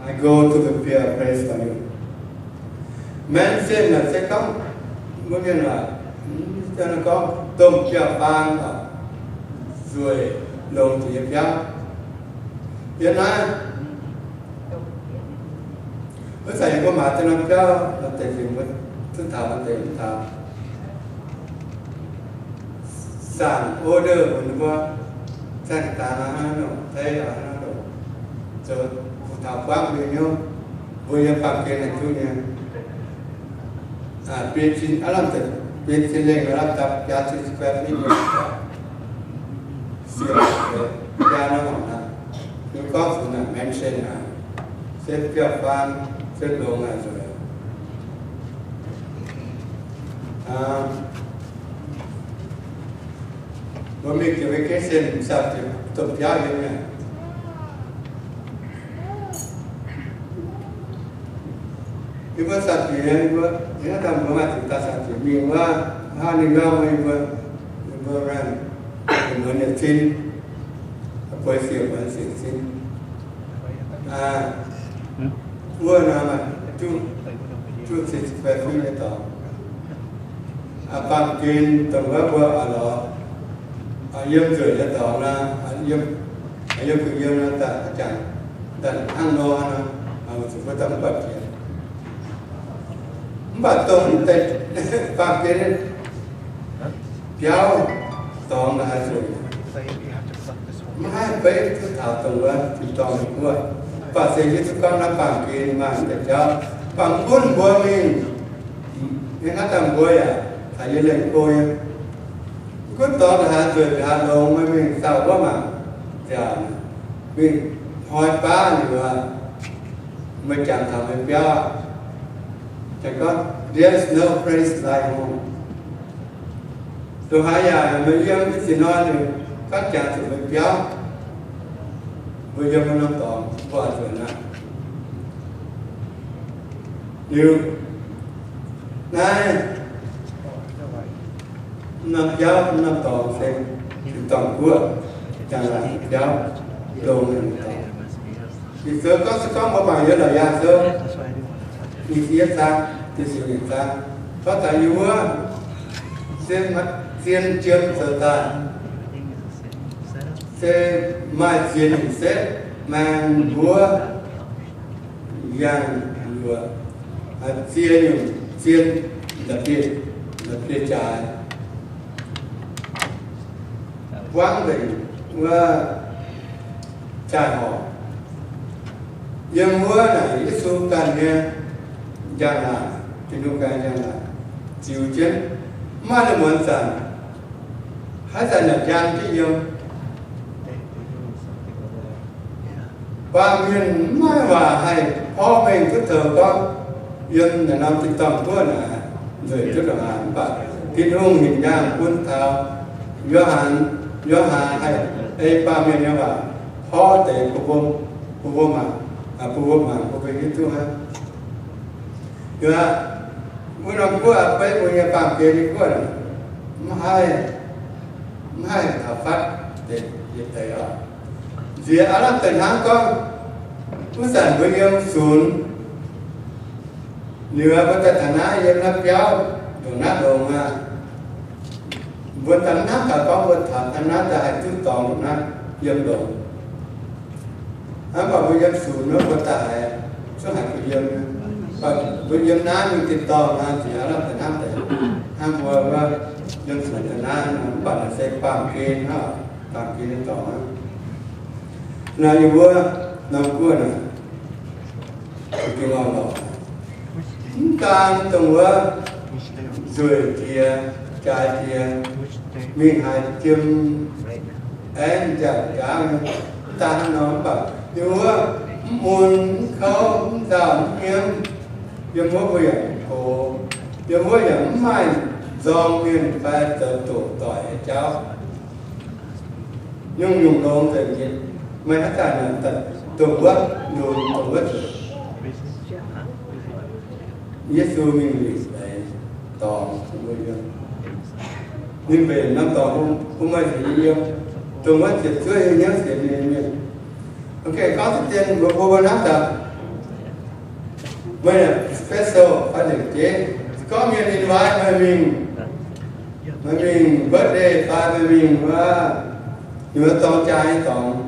I go to prepare a place for you. Mansion naaic se gorngv, mbuo mienh waac gorngv domh biauv-faang, nzueic longx zuqc nyei biauv. Yiem naaiv, Wuov zanc yie mbuo maaiz deix norm jauv, maaih deix fingx mbuo duqv taux, maaih deix mv taux. Saangc order mbuo, zaengh daaih hnangv nor, tei hnangv nor, zoux taux buangv mbuo hnyouv, mbuo yiem baamh gen haih duqv nyei. Biei cin, aav lamh deix biei cin lengh aav lamh dapv biaa cin square feet nyei. Siec, biaa norm horngc naaic, yie gorngv zuqc naaic mansion naaic, se biauv-faan, se longx naaic nzueic. Mbuo mingh jiex vacation, sap jiex domh biauv yiem naaic. Yie mbuo sap jiex, yie mbuo, yie naaiv daaih mbuo maaih zuqc daaih sap jiex mingh wuov, hnangv New York wuov, yie mbuo, yie mbuo muonz yietc cin, bueix siec muonz siec cin. Wuov nor maaih juqv cin square feet nyei dorngx. Baamh gen dongh wuov mbuo oix lorz yiem nzueic nyei dorngx nor, yiem, yiem gu'nyuoz nor, daaih jangx daaih hnangv nor nor, zuqc mbuo daaih mv buatc jiex. Mv baac dongh deix baamh gen biauv dorngx naaic haaix nzunc maiv haih beiv duqv taux dongh wuov tin-dorngh guoqv. Mv baac se hiuv duqv gorngv naaiv baamh gen maaih deix jauv, baac mv gunv mbuo mingh, mingh haaix dauh mbuo yaac caux yie lengh go nyei. Mv gunv dorngx naaic haaix nzueic haaix longx, meih mingh sauh wuov mangc, mingh hnoi baav liuz, meih jangx taux meih biauv, gorngv, There's no place like home. Ndongc haaix yaac meih yiem ih zinh hnoi liuz, gorngv jangx zuqc meih biauv, mbuo yiem wuov norm dorngx mbuo oix nzuonx aqv. Liuz naaiv norm biauv, norm dorngx se tin-dorngh guoqv, jangx laangc biauv, longx nyei dorngx. Ging-Sou gorngv se gorngv mbuo mangc yiem Laauc Yaangh Sou nyei yietv zaang, da'siec nyeic zaang, gorngv taux yiem wuov se zien jiem zoux daaih, se maaih ziex nyungc setv, maengx, mbuov, yangh, luoqc, ziex nyungc zien, la'bieiv, la'bieiv jaaix, buangv nzengc wuov jaaix horc. Yiem wuov naaic Yesu ganh nyei njang-laangc, Tin-Hungh ganh njang-laangc ziux jienv, mv maaih lungh muonz zanc, haaix zanc yaac njang jienv yiem. Baamh mienh mv maaih waac haih porv mengh duqv taux gorngv yiem naaiv norm tin-dorngh guoqv naaic nzueic duqv ndongc haaix. Mv baac Tin-Hungh hingh njang bun taux Yo^han, Yo^han haih ei baamh mienh nyei waac porv deix bun mbuo, bun mbuo mangc, bun mbuo mangc, bun mbuo hiuv duqv hnangv. Yaac wuov norm guoqv beiv mbuo nyei baamh gen nyei guoqv, mv haih, mv haih taux fatv deix yietc deix oc. Nziex aav lamh deix hnangv gorngv, wuov zanc mbuo yiem sunx, liuz mbuo daaih taux naaiv yiem naaiv biauv ndongc naaiv longx aqv. Mbuo daaih mv hnamv taux gorngv mbuo taux naaiv daaih haih duqv dorngx ndongc naaiv yiem longx. Hnangv baac mbuo yiem sunx wuov mbuo daaih haiz zungv haiz mbuo yiem, mbuo yiem naaiv mingh tin-dorngh naaiv nziex aav lamh deix hnamv deix hnangv mbuo wuov yiem sunx daaih naaiv, mv baac naaic se baamh gen hnangv, baamh gen nyei dorngx hnangv. Naaiv yie mbuo norm guoqv naaic, mv daan dongh wuov nzueic jiex, jaaix jiex, mingh haaix jiem, aengx nziaauc jaav nyei, mv daan hnangv nor, mv baac yiem wuov mv mun mv kouv mv nzauh mv nyiemv, yiem wuov mbuo yaac mv gox, yiem wuov yaac mv maaih nzorng mienh fai zoux doqc doic nyei jauv. Nyungc-nyungc longx nzengc nyei. Meih haaix zanc dongh wuov lunx dongh wuov zuqc. Yesu mingh liuz leiz dorngx bun mbuo yiem. Ninh mbenc norm dorngx bun meih caux yie yiem. Dongh wuov ziepc zuoqv nyei hnyouv sienx ninh nyei mienh. Ok, gorngv ziex dien mbuo mbuo hnamv daaih, meih special fai lengc jeiv, gorngv mienh invite meih mingh, meih mingh birthday fai meih mingh wuov, ninh mbuo dorng jaa nyei dorngx,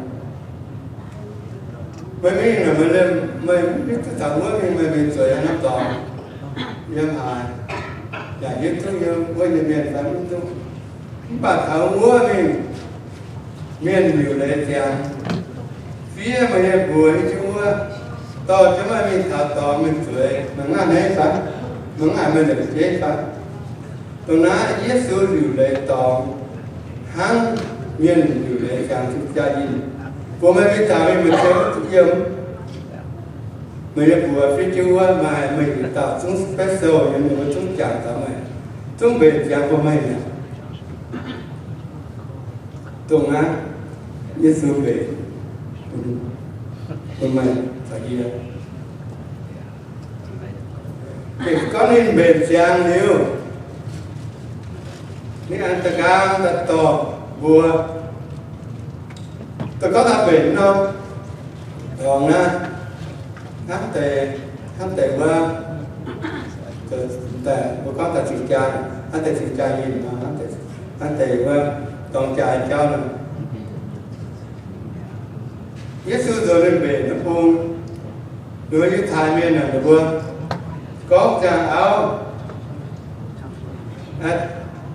Meih mingh naaic, meih liemh, meih mv taux wuov mingh, meih mingh zueiz haaix norm dorngx, yiem haaix, yaac hiuv duqv yiem wuov nyei mienh fai mv duqv. Mv baac taux wuov mingh, mienh liuc leiz ziangx, fiev meih nyei mbuox hiuv duqv wuov, dorh jienv meih mingh taux dorngx mingh zueiz, meih ngaanc hneiv fai? Meih ngaanc meih lengc jeiv fai? Dongh naaiv Yesu liuc leiz dorngx hnangv mienh liuc leiz ziangx cing-jaa yinh. Bun meih mingh taux mingh, meih ziouc yiem meih nyei mbuox fiev jienv wuov, maaih meih yietc dauh zungv special nyei, meih mbuo zungv jangx taux meih, zungv mbenc ziangx bun meih mi'aqv. Dongh naaiv Yesu mbenc bun meih caux yie. Gorngv ninh mbenc ziangx liuz, ninh aengx da'nqaang daaih dorh mbuo, daaih gorngv daaih mbenc norm dorngx naaiv, hnangv deix, hnangv deix wuov, mbuo gorngv daaih cing-jaa, hnangv deix cing-jaa yinh nor, hnangv deix wuov dorng jaa jauv nor. Yesu nzuonx mingh mbenc naaiv bung, ninh mbuo Yiutai Mienh naaic, ninh mbuo gorngv ziangh auv,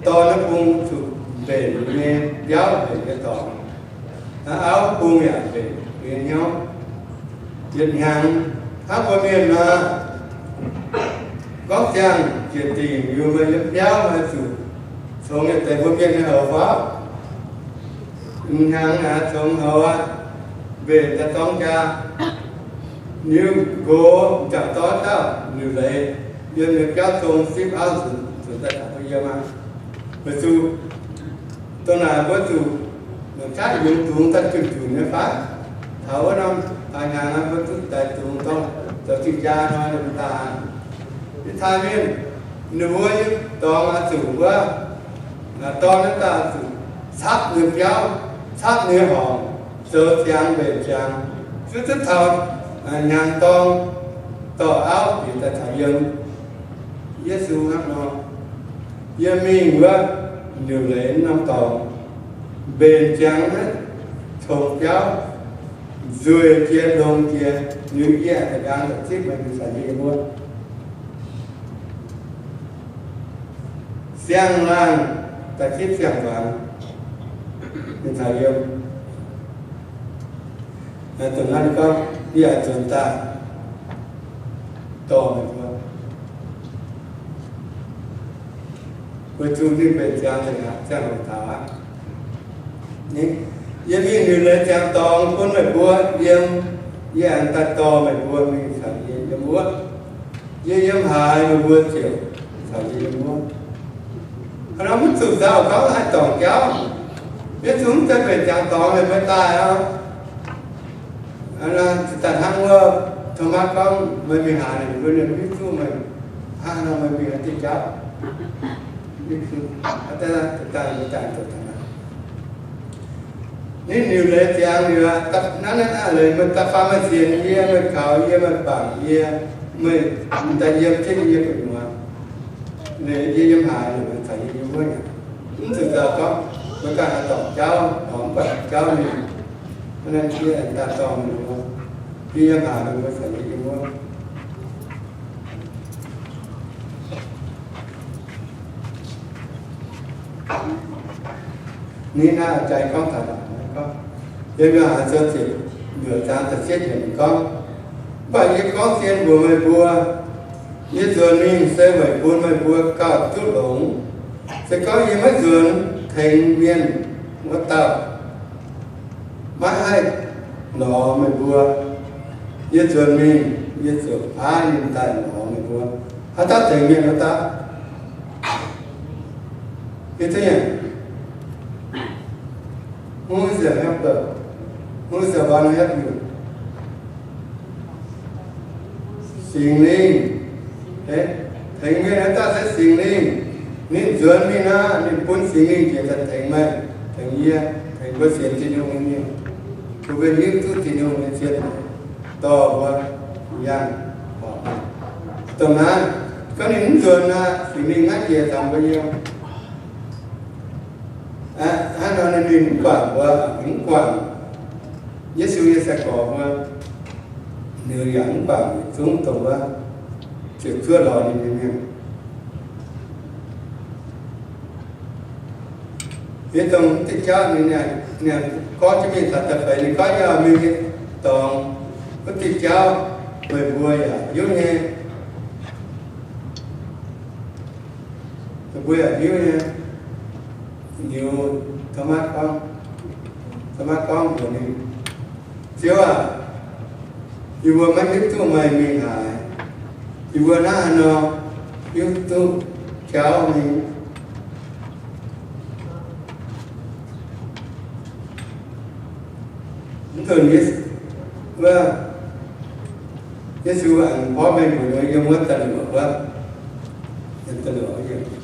dorn naaiv bung zuqc mbenc nyei biauv, mbenc nyei dorngx. Auv bung yaac mbenc nyei hnyouv. Yietc hnyangx hnangv mbuo mienh nor, gorngv ziangh jiex dingc liuz, meih yiem biauv meih zuqc congx yietc deix mbuo mienh nyei houx fai? M'hnyangx aqv, congx houx aqv, mbenc daaih dorng jaa. Liuz nqox m'jangc dorn dauh liuc leiz yiem nyei biauv zong sipv auv nzunc, nzunc daaih taux mbuo yiem aqv. Weic zuqc dongh naaic mbuo zuqc mangc qaqv yungz dungz daaih junc junc nyei fai? Taux wuov norm hlaax hnyangx mbuo duqv daaih dungz dorng zoux cing-jaa hnoi ninh daaih. Yiutai Mienh ninh mbuo nyei dorngx oix zuqc wuov, dorn naaiv dauh zuqc capv ninh biauv, capv ninh horngc, zoux ziangx mbenc ziangx, zuqc duqv taux hnyangx dorng dorh auv bieqc daaih taux yiem. Yesu hnangv nor, yie mingh wuov liuc leiz norm dorngx, mbenc ziangx naaiv congx biauv, nzueic jiex longx jiex, liuz yie aengx da'nqaang daaih zipv meih mingh caux yie yiem wuov. Siang-laangh daaih zipv siang-hmuangx mingh caux yiem. Dongh naaiv ninh gorngv, yie aengx nzuonx daaih dorh meih mbuo. Weic zuqc ninh mbenc ziangx nzengc aqv, ziangh hoc taux aqv. Yie mingh liuc leiz ziangx dorngx bun meih mbuo yiem, yie aengx daaih dorh meih mbuo mingh caux yie yiem wuov. Yie yiem haaix, meih mbuo ziouc caux yie yiem wuov. Hnangv nor mv zuqc nzauh gorngv haih dorngc jauv. Yesu mv zeiz mbenc ziangx dorngx liuz meih daaih aqv. Daaih hnangv wuov Thomas gorngv, meih mingh haaix, ninh mbuo ninh mv hiuv duqv meih. Hnangv nor meih mingh haaix diuh jauv? Ninh liuc leiz ziangx liuz, naaiv naaiv leiz meih da'faanh meih sienx yie, meih kaux yie, meih bangc yie, meih daaih yiem jienv yie gu'nyuoz. Yie yiem haaix, meih caux yie yiem wuov. Mv zuqc nzauh gorngv meih ganh haih dorngc jauv, mv baac jauv mingh, hnangv naaiv yie daaih dorh meih mbuo. Yie yiem haaix, meih mbuo caux yie yiem wuov. Ninh naaiv jaaix gorngv taux naaic gorngv, yiem Yo^han Sou ziepc luoqc zaang da'cietv yiemc gorngv, mv baac yie gorngv zien mbuox meih mbuo, yie nzuonx mingh se weic bun meih mbuo gauh duqv longx. Se gorngv yie maiv nzuonx tengx mienh wuov dauh, maiv haih lorz meih mbuo. Yie nzuonx mingh, yie ziouc paaiv ninh daaih lorz meih mbuo. Haaix dauh tengx mienh wuov dauh? Who is the helper? Who is the one who help you? Singx Lingh. Tengx mienh wuov dauh se Singx Lingh. Ninh nzuonx mingh nor, ninh bun Singx Lingh njiec daaih tengx meih, tengx yie, tengx mbuo sienx Tin-Hungh nyei mienh, bun mbuo hiuv duqv Tin-Hungh nyei zien dorh mbuo yangh horpc. Dongh naaiv, gorngv ninh mv nzuonx nor, Singx Lingh maiv njiec taux mbuo yiem. Hnangv nor ninh mingh mv guangc mbuo, mv guangc Yesu nyei sai-gorx mbuo. Ninh yaac mv baac zungv dongh wuov ziepc zuoqv lorz ninh nyei mienh. Yie dongh mv diuh jauv ninh, ninh gorngv jienv mingh taux da'feix, ninh gorngv yaac mingh nyei dorngx, wuov diuh jauv meih mbuo yaac hiuv nyei. Meih mbuo yaac hiuv nyei. Liuz Thomas gorngv, Thomas gorngv mbuox ninh, Ziouv aac, yie mbuo maiv hiuv duqv meih mingh haaix. Yie mbuo naaiv haaix nor hiuv duqv jauv mingh? Mv nzunc Yesu, wuov, Yesu aengx porv mengh mbuox ninh, yiem wuov da'luoqc wuov, yiem da'luoqc wuov.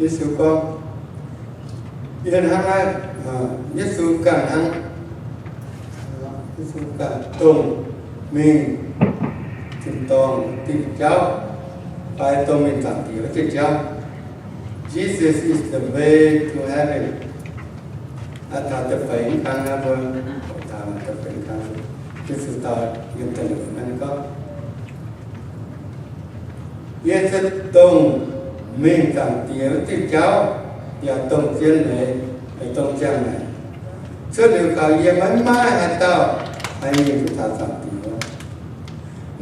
Yesu gorngv, yie hnangv naaiv, Yesu ganh hnangv, Yesu ganh dongh mingh tin-dorngh diuh jauv, fai dongh mingh Zaangc Diex wuov diuh jauv. Jesus is the way to heaven. Aa, taux da'feix kang naaiv mbuo, taux da'feix kang, Yesu dau yiem da'luoqc naaiv gorngv, Yie se dongh mingh Zaangc Diex wuov diuh jauv, yaac dongh zien leiz, yaac dongh ziangh maengc. Cuotv liuz kaux yie maiv maaih haaix dauh haih mingh duqv taux Zaangc Diex.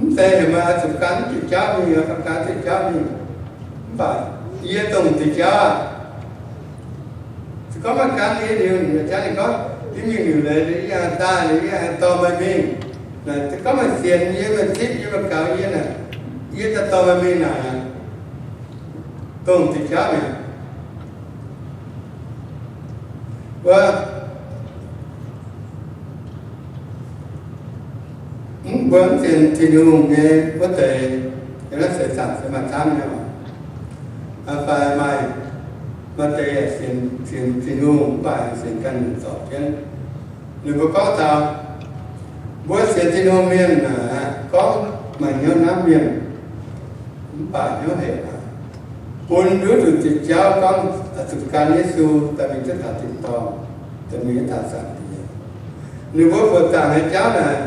Mv zeiz heuc meih oix zuqc gan diuh jauv mingh, oix gan diuh jauv mingh. Mv baac yie dongh diuh jauv aqv. Se gorngv meih gan yie liuz, ninh jangx ninh gorngv, yie mingh liuc leiz, yie haih daaih liuz, yie haih dorh meih mingh. Naaic se gorngv meih sienx yie, meih zipv yie, meih gaux yie naaic, yie daaih dorh meih mingh naaic aqv. Dongh diuh jauv mi'aqv. Wuov, mv, mbuo mv sienx Tin-Hungh nyei wuov deix, yiem naaiv seix zaangc se maaih camv nyei oc. Fai maaih, maaih deix yaac sienx, sienx Tin-Hungh mv baac sienx ganh nyungc zorpc jienv. Ninh mbuo gorngv taux mbuo sienx Tin-Hungh mienh aeqv, gorngv maaih hnyouv hnamv mienh mv baac hnyouv hec aqv, bun nduov nduqc diuh jauv gorngv zuqc gan Yesu daaih mingh duqv taux tin-dorngh, daaih mingh duqv taux Zaangc Diex. Ninh mbuo buoqc zaangc nyei jauv naaic,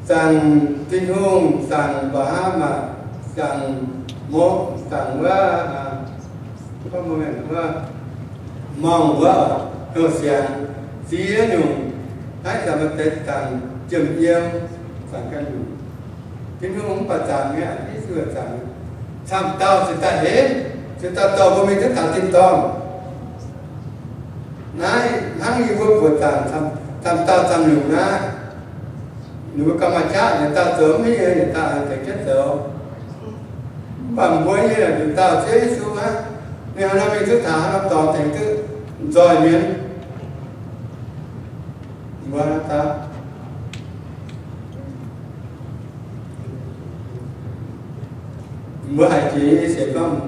zaangc Tin-Hungh, zaangc Mbaa^haa^matc, zaangc Mo, zaangc wuov, gorngv wuov, Morngh wuov, hnyouv siangx, ziex nyungc, naaiv zanc maaih deix zaangc jiem yiem, zaangc ganh nyungc. Tin-Hungh mv baac zaangc mi'aqv, Yesu zaangc. Camv dauh ziouc daaih heix, ziouc daaih dorh mbuo mingh duqv taux tin-dorngh. Naaiv hnangv yie mbuo buoqc zaangc camv dauh camv nyungc naaiv, ninh mbuo gauh maaih qaqv, yietc dauh zoux mv hiuv, yietc dauh aengx tengx jienv zoux. Mv baac mbuo nyei yietc dauh Ziouv Yesu aqv, ninh haaix nor mingh duqv taux haaix norm dorngx tengx duqv nzoih mienh. Mbuo haaix dauh, mbuo haiz jiex nyei sienx gorngv,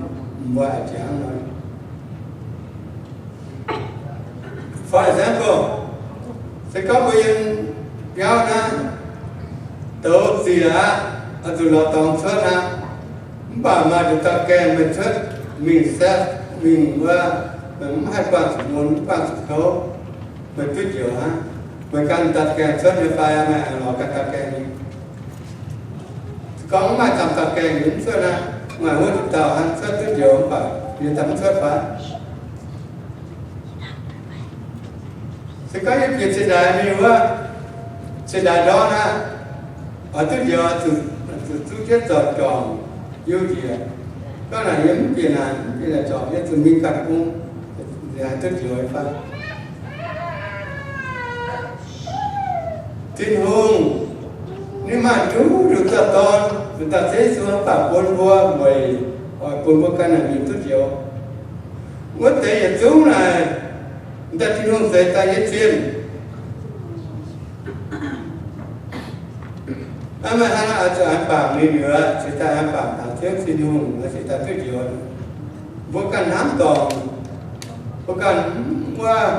mbuo haiz jiex hnangv nor. For example, se gorngv mbuo yiem biauv naaiv douz ziec aqv, oix zuqc lorz dorngx cuotv aqv, mv baac maaih nduqc dauh gaengh meih cuotv mingh setv, mingh wuov, meih mv haih buangh zuqc mun, mv buangh zuqc kouv, meih duqv njoux hnangv. Meih gan dauh gaengh cuotv nyei fai? Meih aengx lorz gan dauh gaengh mingh. Se gorngv mv maaih camv dauh gaengh mv cuotv aqv, maaih wuov nduqc dauh hnangv cuotv duqv njoux mv baac yie daaih mv cuotv fai? Se gorngv yie bieqc ciex ndaaix mingh wuov, ciex ndaaix ndortv aqv, oix duqv njoux, zuqc zuqc zuqv jienv zorc juangc, yie njiec. Gorngv naaic yie mv bieqc naaic, mv bieqc naaic zorc, yie zuqc mingh ganh bung, haih duqv njoux fai? Tin-Hungh ninh maaih nduqc nduqc dauh Dorn, nduqc dauh Yesu, mv baac bun mbuo weic oix bun mbuo ganh naaic mingh duqv njoux. Wuov deix yietc zungv naaic, daaih Tin-Hungh zeix daaih nyei zienh. Aa, meih hnangv naaiv oix zuqc an bangc ninh liuz, cingx daaih an bangc taux Ziouv Tin-Hungh, cingx daaih duqv njoux. Mbuo ganh hnamv dorngc, mbuo ganh mv, wuov,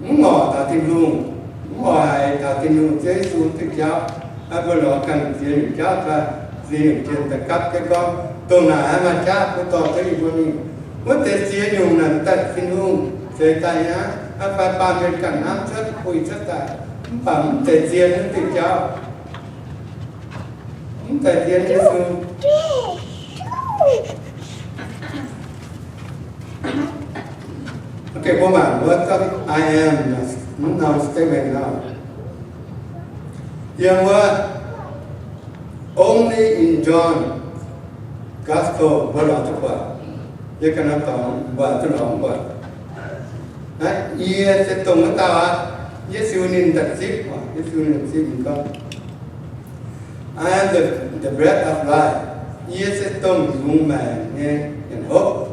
mv ngorc taux Tin-Hungh, mv oix haiz taux Tin-Hungh, Ziouv Yesu diuh jauv. Aa, mbuo lorz ganh ziex nyungc jauv daaih, ziex nyungc jienh daaih gapv jienv gorngv, Dongh naaic aqv, maaih qaqv mbuo dorh duqv yie mbuo mingh. Wuov deix ziex nyungc naaic daaih Tin-Hungh zeix daaih nyei aqv. Aa, fai baamh mienh ganh hnamv cuotv, puix cuotv daaih, mv baac mv zeiz zien wuov diuh jauv. Mv zeiz zien Yesu. Okay, mbuo mangc wuov I am, mv norm statement nor. Yiem wuov Only in John Gospel mbuo lorz duqv buatc. Yie ganh norm dorngx mbuo zuqc lorz buatc. Naaiv yie se dongh wuov dauh aqv. Yesu ninh daaih zipv, Yesu ninh daaih zipv ninh gorngv, I am the, the bread of life. Yie se dongh yungz maengc nyei nyanc hopv.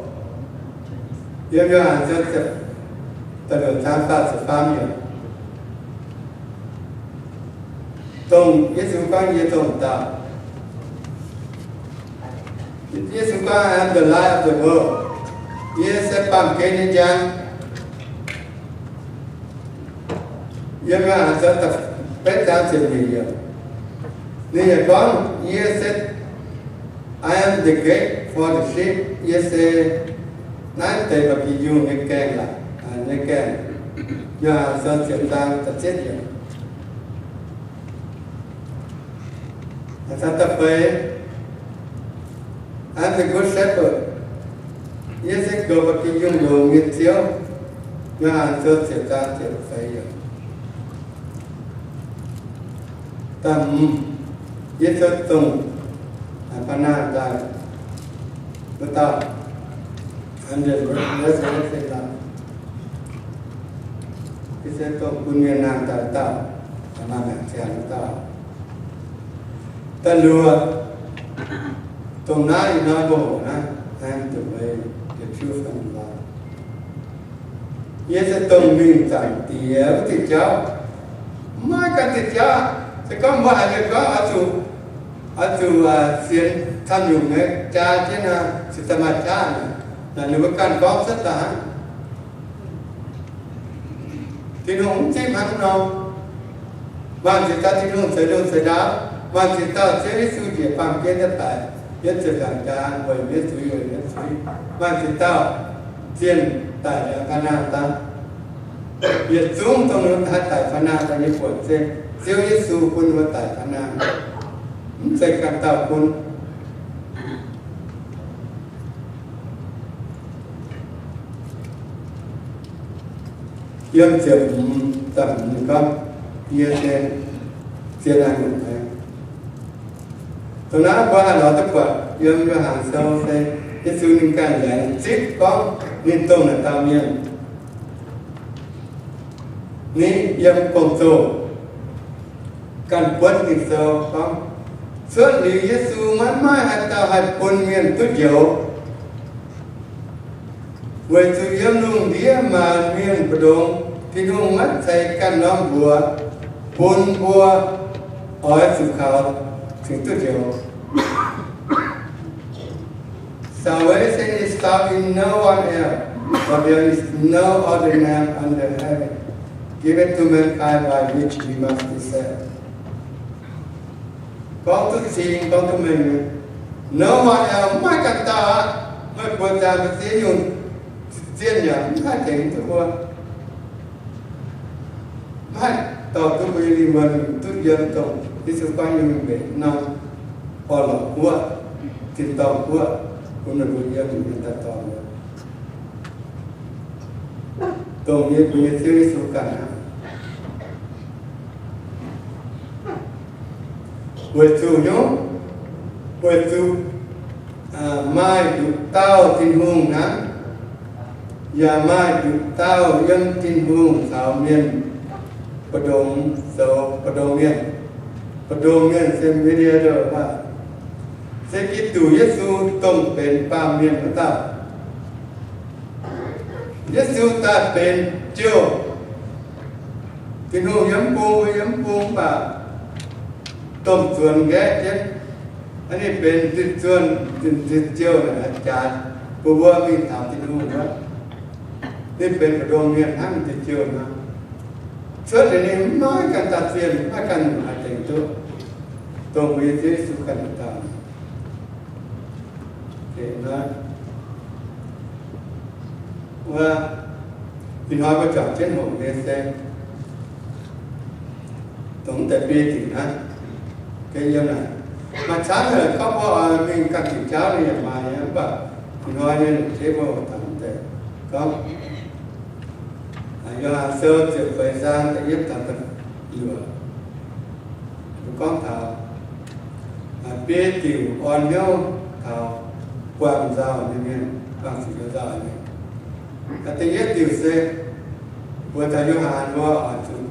Yiem Yo^han Sou ziepc, da'luoqc zaang faah ziepc faam yiemc. Dongh Yesu gorngv, yie dongh dauh. Yesu gorngv, I am the light of the world. Yie se baamh gen nyei njang. Yiem Yo^han Sou da'betv zaang ziepc nyeic yiemc. Ninh yaac gorngv, yie se, I am the gate for the sheep. Yie se naaiv deix ba'gi yungh nyei gaengh laac, nyei gaengh. Yo^han Sou ziepc zaang da'ziepc yiemc. Da'feix, I am the good shepherd. Yie se goux ba'gi yungh longx nyei Ziouv. Yo^han Sou ziepc zaang ziepc feix yiemc. Da'hmz, yie se dongh faaux naang daaih wuov dauh. I am the resurrection life. Yie se dongh bun mienh naang daaih wuov dauh, maaih maengc ziangx wuov dauh. Da'luoqc, dongh naaiv ih hnoi mbuo hoqc naaiv, I am the way, the truth and the life. Yie se dongh mingh Zaangc Diex wuov diuh jauv. Maiv maaih ganh diuh jauv. Se gorngv mbuo haiz ninh gorngv oix zuqc, oix zuqc sienx camv nyungc nyei jaa jienv nor, se daaih maaih qaqv naaic, ninh mbuo ganh gorngv cuotv daaih hnangv. Tin-Hungh mv zipv hnangv nor. Maaih ziex dauh Tin-Hungh ceix lungh ceix ndau, maaih ziex dauh Ziouv Yesu njiec baamh gen daaih daic, yiem ziepc nzaangc jaax weic mienh zuiz, weic mienh zuiz. Maaih ziex dauh zienh daic faaux naang daaih. Yietc zungv dongh haaix daic faaux naang daaih nyei buonc se Ziouv Yesu bun ninh mbuo daic faaux naang, mv zeiz ganh dauh bun. Yiem ziepc hmz da'hmz ninh gorngv, yie se zien naaiv nyungc maengc. Dongh naaiv mbuo haih lorz duqv buatc yiem Yo^han Sou se Yesu ninh ganh laengz zipv gorngv ninh dongh naaic dauh mienh. Ninh yiem gong-zoh ganh buonv Ging-Sou gorngv, cuotv liuz Yesu maiv maaih haaix dauh haih bun mienh duqv njoux. Weic zuqc yiem lungh ndiev maanc mienh mbu'ndongx Tin-Hungh maiv ceix ganh norm mbuox bun mbuo oix zuqc kaux cingx duqv njoux. Salvation is found in no one else, for there is no other name under heaven given to mankind by which we must be saved. Gorngv duqv cing, gorngv duqv mengh nyei, no one else, maiv maaih ganh dauh aqv. Meih buoz zaangc da'ziex nyungc zienh yaac mv haih tengx duqv mbuo. Maiv haih dorh duqv mbuo nyei lingh wuonh duqv yiem dongh Yesu gorngv nyei mingh mbenc norm orn-lorqc guoqv, tin-dorngh guoqv, bun meih mbuo yiem mingh daaih dorh mbuo. Dongh yie mbuo nyei Ziouv Yesu ganh aqv. Weic zuqc nyungc, weic zuqc maaih nduqc dauh Tin-Hungh hnangv, yaac maaih nduqc dauh yiem Tin-Hungh caux mienh mbu'ndongx zoux mbu'ndongx mienh. Mbu'ndongx mienh se mediator, se Giduc Yesu dongh benx baamh mienh wuov dauh. Yesu daaih benx jouh. Tin-Hungh yiem mv bung, yiem mv bung, mv baac domh zuonx nqaeqv jienv. Aa, ninh benx zuonx, zuonx jouh naaic jaax bun mbuo mingh taux Tin-Hungh wuov. Ninh benx mbu'ndongx mienh hnangv ninh jouh nor. Cuotv liuz ninh maiv maaih ganh dauh zienh, maiv maaih ganh nyungc haih tengx duqv dongh mbuo nyei Ziouv Yesu ganh dauh. Wuov, ih hnoi mbuo juangc jienv hoqc nyei se dongh deix biei diuc naaiv. Maaih camv gorngv mbuo oix mingh ganh diuc jauv nyei yaac maaih nyei, mv baac ih hnoi nyei longc jeiv mbuo taux deix gorngv Yo^han Sou ziepc feix zaang da'yietv taux da'luoqc, mbuo gorngv taux biei diuc orn hnyouv taux buangh nzauh nyei mienh, buangh zuqc nzauh nyei. Da'yietv diuc se mbuox taux Yo^han mbuo oix zuqc,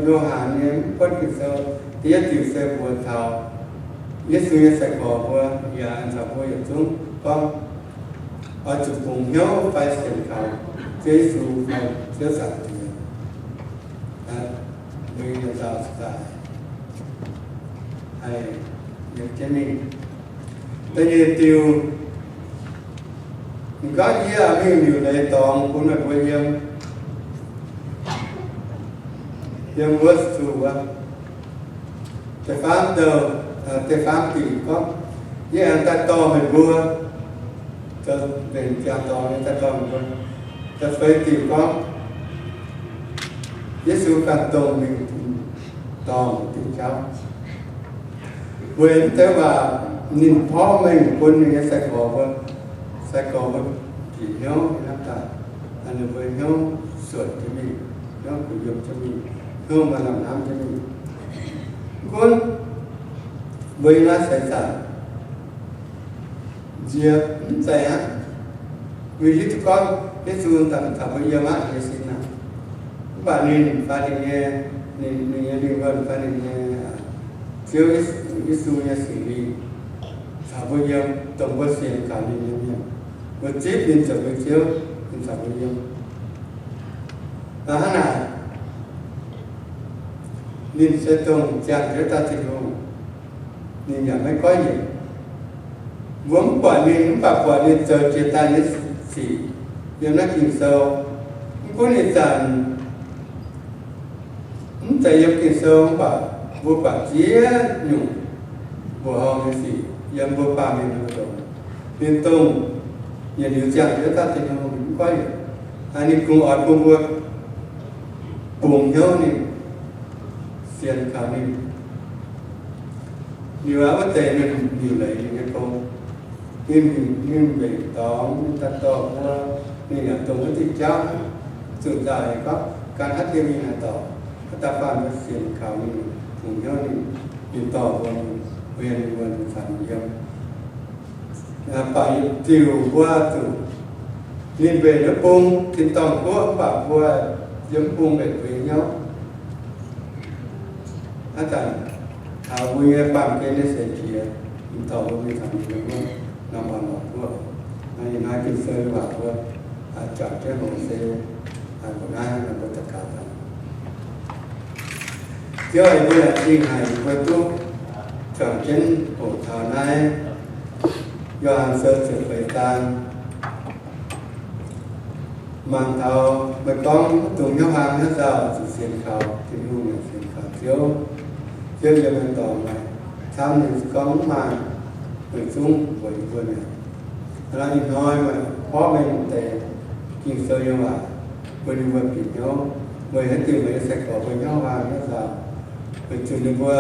Yo^han nyei mv buonv Ging-Sou, da'yietv diuc se mbuox taux Yesu nyei sai-gorx mbuo, yaac caux mbuo yietc zungv gorngv oix zuqc bungx hnyouv fai sienx kaux Ziouv Yesu fai Ziouv Zaangc Diex. Mbuo nyei nzauh zaaix haih yietc jienv mingh. Da'nyeic diuc, ninh gorngv, Yie mingh liuc leiz dorngx bun meih mbuo yiem, yiem wuov zuqc wuov. Da'faam diuc, da'faam diuc gorngv, Yie aengx daaih dorh meih mbuo, mbenc ziangx dorngx nyei daaih dorh meih mbuo. Da'feix diuc gorngv, Yesu ganh dongh mingh dorngh diuh jauv. Weic mv deix waac ninh porv mengh bun ninh nyei sai-gorx mbuo, sai-gorx mbuo bieqc hnyouv hnangv daaih, ninh mbuo hnyouv suonc jienv mingh, hnyouv gu'nyuoz jienv mingh, hnyouv maaih lamh hnamv jienv mingh. Mv gunv mbuo yiem naaiv seix zaangc nziex mv zeiz aqv. Mbuo hiuv duqv gorngv Yesu caux mbuo yiem aqv nyei sin aqv. Mv baac ninh fai ninh nyei, ninh nyei lingh wuonh fai ninh nyei Ziouv Yesu nyei Singx Lingh caux mbuo yiem, dongh mbuo sienx kaux ninh nyei mienh. Mbuo zipv ninh zoux mbuo Ziouv, ninh caux mbuo yiem. Hnangv naaic, ninh se dongh ziangh jienv daaih Tin-Hungh. Ninh yaac maiv goiv yienc. Mbuo mv buatc ninh, mv baac buatc ninh zoux jiex daaih nyei sic yiem naaiv Ging-Sou. Mv gunv ih zanc mv zeiz yiem Ging-Sou, mv baac mbuo buatc ziex nyungc mbuoqc horngh nyei sic yiem mbuo baamh mienh nyei mbu'ndongx. Ninh dongh yietc liuz ziangh jienv daaih Tin-Hungh, ninh mv goiv yienc. Ninh kungx oix bun mbuo bungx hnyouv ninh, sienx kaux ninh. Liuz aqv, wuov deix mienh liuc leiz ninh nyei gong. Ninh, ninh mbenc dorngx, ninh daaih dorh mbuo, ninh yaac dongh wuov diuh jauv zuqc nzauh eix gorngv gan haaix dieh mingh haaix dorngx, haaix dauh faanh mbuo sienx kaux ninh, bungx hnyouv ninh, ninh dorh mbuo, mbuo yiem ninh mbuo, ninh caux ninh yiem. Mv baac yietc diuc mbuo zuqc ninh mbenc wuov bung tin-dorngh guoqv, mv baac mbuo yiem mv bung mbenc mbuo nyei hnyouv. Hnangv zanc taux mbuo nyei baamh gen nyei seix jiex, ninh dorh mbuo mingh taux ninh nyei wuov norm orn-lorqc guoqv. Ih hnoi Ging-Sou nyei waac mbuo juangc jienv hoqc se mbuo naaiv, mbuo daux gaux daaih. Ziouv aac, yie laengz zingh haic mbuo duqv juangc jienv hoqc taux naaiv Yo^han Sou ziepc feix zaang. Mangc taux meih gorngv mv dungx hnyouv hlang hnyouv nzauh, zuqc sienx kaux Tin-Hungh yaac sienx kaux Ziouv. Ziouv yiem meih dorngx meih, camv ninh se gorngv mv maaih, meih zungv mbuox yie mbuo mi'aqv. Hnangv naaiv ih hnoi meih porv mengh deix Ging-Sou nyei waac bun ninh mbuo bieqc hnyouv, weic haaix diuc meih nyei sai-gorx mbuo hnyouv hlang hnyouv nzauh, weic zuqc ninh mbuo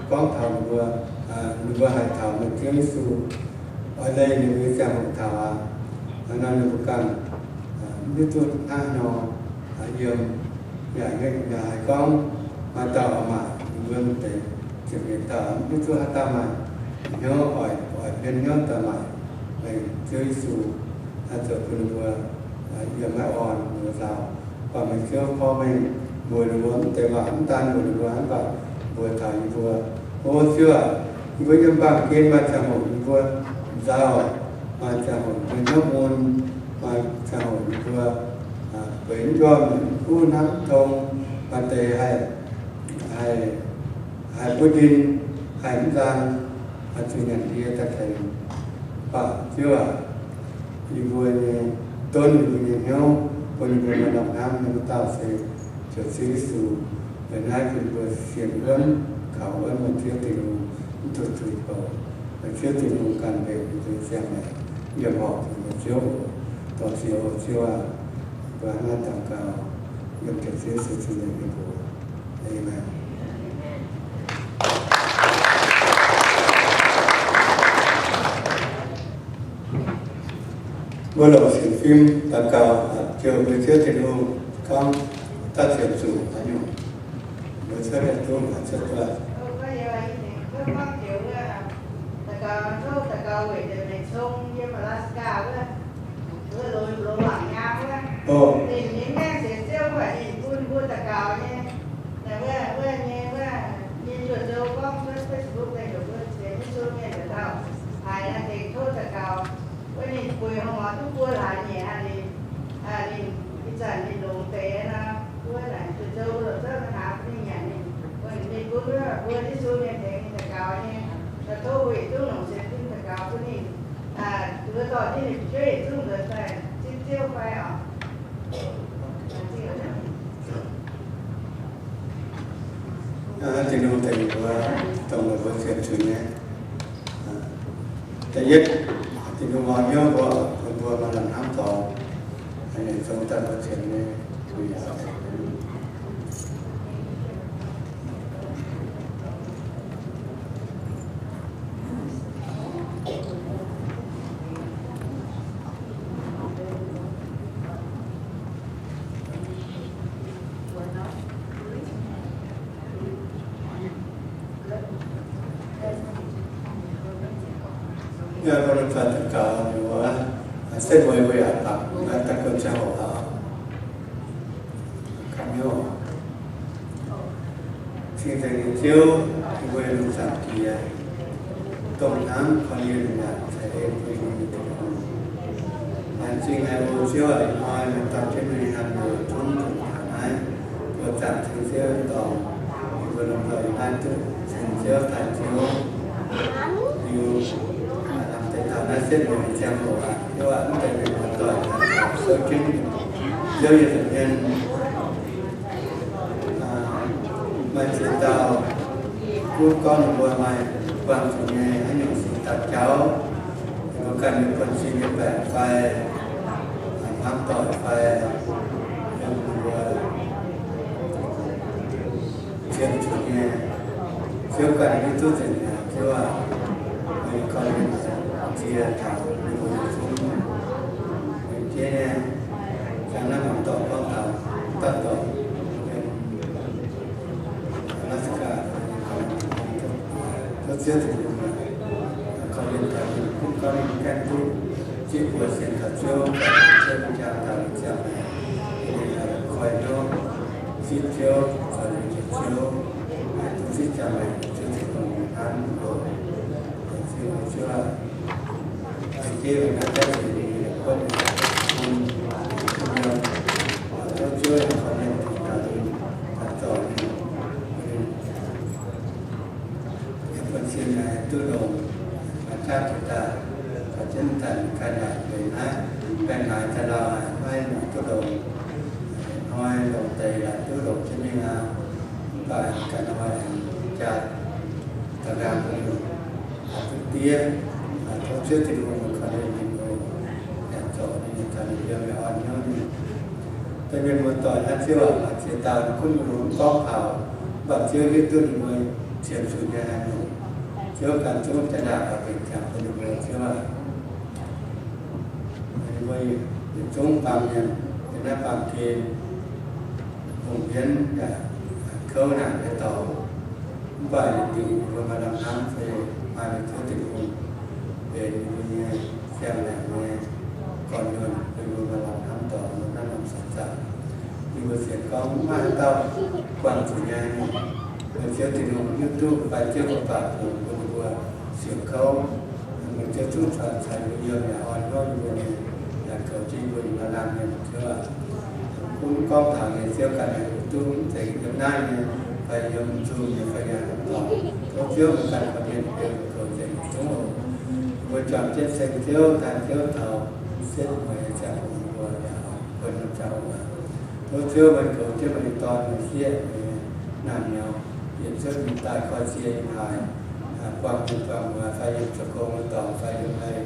gorngv taux ninh mbuo, ninh mbuo haiz taux meih Ziouv Yesu oix leih ninh mbuo nyei ziangh hoc taux aqv. Hnangv naaiv ninh mbuo ganh mv hiuv duqv hnangv haaix nor yiem, yaac, yaac haiz gorngv maaih dauh oix maaic ninh mbuo mv deix ziepc nyeic dauh, mv hiuv duqv haaix dauh maaih hnyouv oix, oix bien hnyouv daaih maaic meih Ziouv Yesu, zoux bun ninh mbuo yiem maiv orn ninh mbuo nzauh. Buatc meih Ziouv porv mengh mbuox ninh mbuo mv deix waac, mv daan mbuox ninh mbuo, mv baac mbuox taux yie mbuo, O Ziouv aac, yie mbuo yiem baamh gen maaih ziangh hoc yie mbuo nzauh, maaih ziangh hoc yie mbuo hnyouv mun, maaih ziangh hoc yie mbuo bueix mv njuov, mv kuv hnamv mv tong, maaih deix haih, haih, haih buov ndin, haih mv nzang, haih zuqc nyanc ndie daaih tengx. Mv baac Ziouv aac, yie mbuo nyei, donv yie mbuo nyei hnyouv, bun yie mbuo maaih lamh hnamv nyei wuov dauh se Ziouv Yesu. Weic naaiv bun yie mbuo sienx wuonv, kaux wuonv meih Ziouv Tin-Hungh mv duqv zuiz bouc. Ziouv Tin-Hungh ganh mbenc mbuo nyei ziangh maengc, yiem horpc mbuo Ziouv, dorh Ziouv, Ziouv aac, mbuo hnangv naaiv daux gaux, yiem Ziouv Yesu nyei mbuox. Aamen. Mbuo longc sienx fim daux gaux, jouh mbuo Ziouv Tin-Hungh gorngv daaih ziepc zuqc haaix nyungc, mbuo cuotv duqv haaix cuotv duqv. Daux gaux, tov daux gaux weic deix meih cong yiem Alaska wuov, wuov loz, loz mangc nyaam wuov. Ninh, ninh mengh sienx Ziouv mv baac ninh bun mbuo daux gaux nyei. Naaiv wuov, wuov nyei, wuov nyei njuov Ziouv gorngv cuotv Facebook daaih heuc mbuo sienx Yesu mienh dauh dauh haiz naaiv deix tov daux gaux. Wuov ninh bueix hnoi duqv buo hlaax nyei aqv, ninh, ninh ih zanc ninh longx deix nor, wuov naaic njuov Ziouv lorz zouv hnaangx bun ninh nyanc ninh, wuov ninh mingh gunv wuov mbuo Yesu mienh tengx ninh daux gaux nyei. Tov mbuo yietc zungv longc sienx fim daux gaux bun ninh, duqv dorh jienv ninh fu'jueiv yietc zungv nzuonx daaih zipv Ziouv fai oc. Tin-Hungh tengx mbuo, dongh meih mbuo sienx zuqc nyei. Da'yietv, Tin-Hungh oix hnyouv mbuo, bun mbuo maaih lamh hnamv dorngx, ninh zong daaih mbuo sienx nyei zuiz. Yaac mbuo lomh nzoih daux gaux, setv mueiz mbuo yaac bangc, daaih guon ziangh hoc taux. Cing-nzengc nyei Ziouv, yie mbuo lungh zaangc Diex, dongh hnamv korv-lienh yaac ceix en bun mbuo nyei Tin-Hungh. Laengz zingh haic oc Ziouv aac, ih hnoi meih dorh jienv mbuo nyei naamh nyouz zungv dongh taux naaiv buoz-zaangc Tin-Ziouv nyei dorngx, yie mbuo lomh nzoih yiem naaiv duqv ceng Ziouv, taaih Ziouv. Liuz, lamh deix taux naaiv setv mueiz nyei ziangh hoc aac, Ziouv aac, mv deix mienh muoz-doic sou jienv Ziouv nyei nza'hmien, maaih ziex dauh gunv gorngv ninh mbuo maaih buangh zuqc nyei haaix nyungc singx dauh jauv, ninh mbuo ganh nyei buonv-sin nyei baengc fai, hmuangv doic fai, yiem ninh mbuo ziemx zuqc nyei, Ziouv ganh hiuv duqv nzengc mi'aqv. Ziouv aac, meih korv-lienh ziex taux ninh mbuo nyei zungv. Meih jiex nyei, ziangh naaiv mangc dorh gorngv taux, daaih dorh Alaska, tov Ziouv Tin-Hungh korv-lienh taux ninh, gunv gorngv ninh gaengh duqv zipv mbuo sienx kaux Ziouv, Ziouv jaa taux ninh ziangh maengc, ninh koi hnyouv zipv Ziouv, zoux liuz jiex Ziouv, duqv zipv ziangh maengc, Ziouv Tin-Hungh hnamv mbuo. Ziouv, Ziouv aac, za'gengh naaiv deix ninh nyei kuotv bun, bun yiem, tov Ziouv korv-lienh taux ninh, taux zorc ninh, bun ninh, bun sin duqv longx, maaih jaav jiex daaih, taux jienv daaih ganh naaic benx naaiv, baengh naaic daaih lauh haic, maiv duqv longx. Hnoi longc deix yaac duqv longc jienv mingh aqv. Mv baac ganh hnoi aengx jaa daux nqaang bun ninh duqv diev, tov Ziouv Tin-Hungh korv-lienh ninh oc. Yaac zorc ninh, taux ninh yiem yaac orn hnyouv ninh. Deix mienh muoz-doic naaiv Ziouv aac, maaih ziex dauh gunv mbuo mv gorngv taux, mv baac Ziouv hiuv duqv ninh mbuo qiemx zuqc nyei haaix nyungc. Ziouv ganh zungv jaa ndaangc oix mbenc ziangx bun ninh mbuo Ziouv aac. Ninh mbuo yietc zungv baamh mienh yiem naaiv baamh gen, lungh ndiev yaac kouv naanc nyei dorngx, mv baac yietc diuc ninh mbuo maaih lamh hnamv se maaih Ziouv Tin-Hungh benx ninh mbuo nyei siang-maengc nyei gorn-nyuonh, bun ninh mbuo maaih lamh hnamv dorngx, maaih lamh hnamv caux zaangc. Ninh mbuo sienx gorngv mv maaih haaix dauh buangh zuqc nyei. Meih Ziouv Tin-Hungh hiuv duqv fai Ziouv baac bungx bun ninh mbuo siouc kouv. Meih Ziouv zungv caux caux ninh mbuo yiem yaac orn hnyouv ninh mbuo nyei, yaac goux jienv mbuo nyei laanh mienh Ziouv aac. Gunv gorngv taux nyei Ziouv ganh yaac hiuv duqv mv zeiz yiem naaiv nyei, fai yiem zuangx nyei fai yiem dorngx. Tov Ziouv meih ganh korv-lienh bun goux nzengc zungv oc. Mbuo juangc jienv ceng Ziouv, taaih Ziouv taux setv mueiz nyei ziangh hoc mbuo yaac bun norm ziangh hoc aac. Tov Ziouv meih goux jienv meih nyei dorn, meih sieqv, meih nyei naamh nyouz, yietc zungv mingh daaih koi cie yiem haaix, buangh mienh buangh muoz fai yiem zoux gong wuov dorngx fai yiem haaix,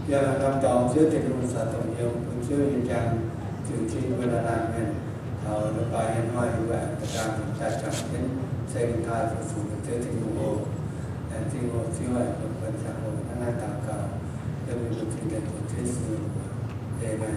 yiem haaix norm dorngx Ziouv Tin-Hungh caux dongh yiem bun Ziouv nyei njang ziux jienv mbuo laanh laanh mienh taux leiz-baaix nyei hnoi, yie mbuo aengx da'gaang daaih juangc jienv ceng taaih fu-sux mbuo Ziouv Tin-Hungh oc. Laengz zingh oc Ziouv, aengx bun buonc qangx oc. Hnangv naaiv daux gaux yiem mbuo Ziouv Yesu Kristi. Aamen.